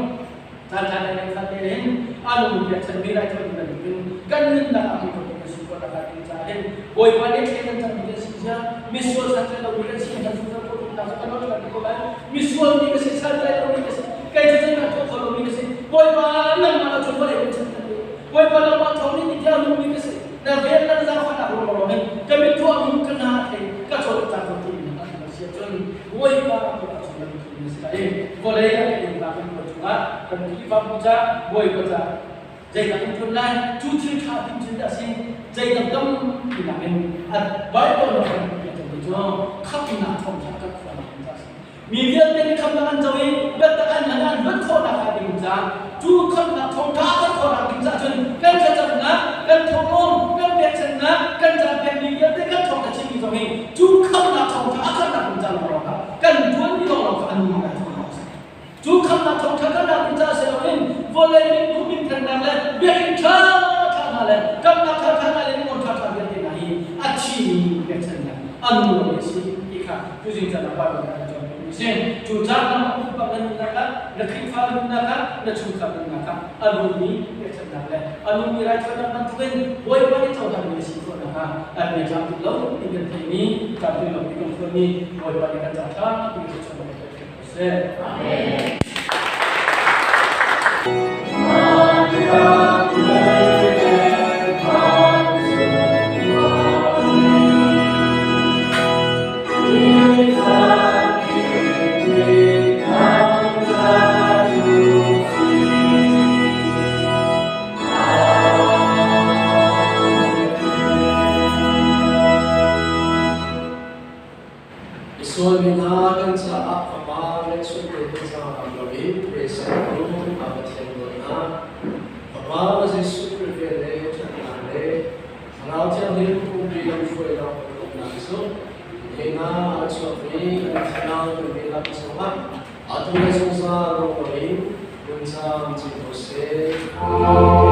S9: caan ṭha le kan khat tein a nung pekchanmi raithawi bantukin kan nunnak ah hmu kho kan si khawh nakhnga ding caah hin Bawipa nih thleidan cangmi kan si cia, misual santlai lomi kan si kan zungzal khawh tuknak cu kan rak ṭhan ko lai. Misual mi ka si, santlai lomi ka si, kei cu zeihmanh tuah kho lomi ka si. Bawipa nangmah lo cun vawlei kan chan kan Bawipa nangmah thawng nih tiah nungmi ka si. Na vel na zaangfahnak ruang in ka mit tuahmi ka hna thei ka cawl ka ko ti in a si ahcun Bawipa kut ah cun na thumi si lai. Vawlei ah kan innpa kan kuat cungah kan Khrihfabu ca Bawipa ca zeidah kan ṭuan lai cu thil ṭha ding cu dah si zeidang tampi nakin a Bible nih kan ti cu khamhnak thawngṭha kan khuanak ding ca si. Mi vialte nih khamhnak an co i biatak an hman an luat khawhnak hnga ding ca cu khamhnak thawngṭha kan khawhnak ding caah cun kan thlacamnak, kan thawhlawm, kan pekchanhnak, kan caan pekmi vialte kan thawngṭha chimmi zong hi cu khamhnak thawngṭha a khamhnak ding ca lawnglawng kha kan ṭuanmi lawnglawng kha a nung ngai thawngṭha a si. Cu khamhnak thawngṭha kan ding caah si loin vawlei minung minthannak le biakinn ṭha ṭha hna le kamnak ṭha ṭha hna le ringawn ṭha ṭha vialte hna hi a thimi pekchanhnak a nung lomi a si ti kha tuzing caan ah Bible kan cawnpiakmi a si. Cu caan lam ah pumpak na nunnak ah, na Khrihfa nunnak ah, na chungkhar nunnak ah a nungmi pekchanhnak. sinak le a nungmi raithawinak bantukin Bawipa nih cohlanmi na si khawh nakhnga an mi tlamtling lo ti kan theihmi tlamtling lo ti kan phuanmi Bawipa nih kan ca ṭha ti thluachuahnak kan pek ko seh. Amen.
S10: Misual mi hna kan caah Fapa ngeihchun te thazaang loin presan u a Pathian dawtnak. Fapa Jesuh Khrih vel le ṭhatnak le Thlarau Thianghlim pumpi lamhruainak umnak cu hna a chuakmi an thiang kan dihlak cungah atu le zungzal ro loin hmun camcin ko seh.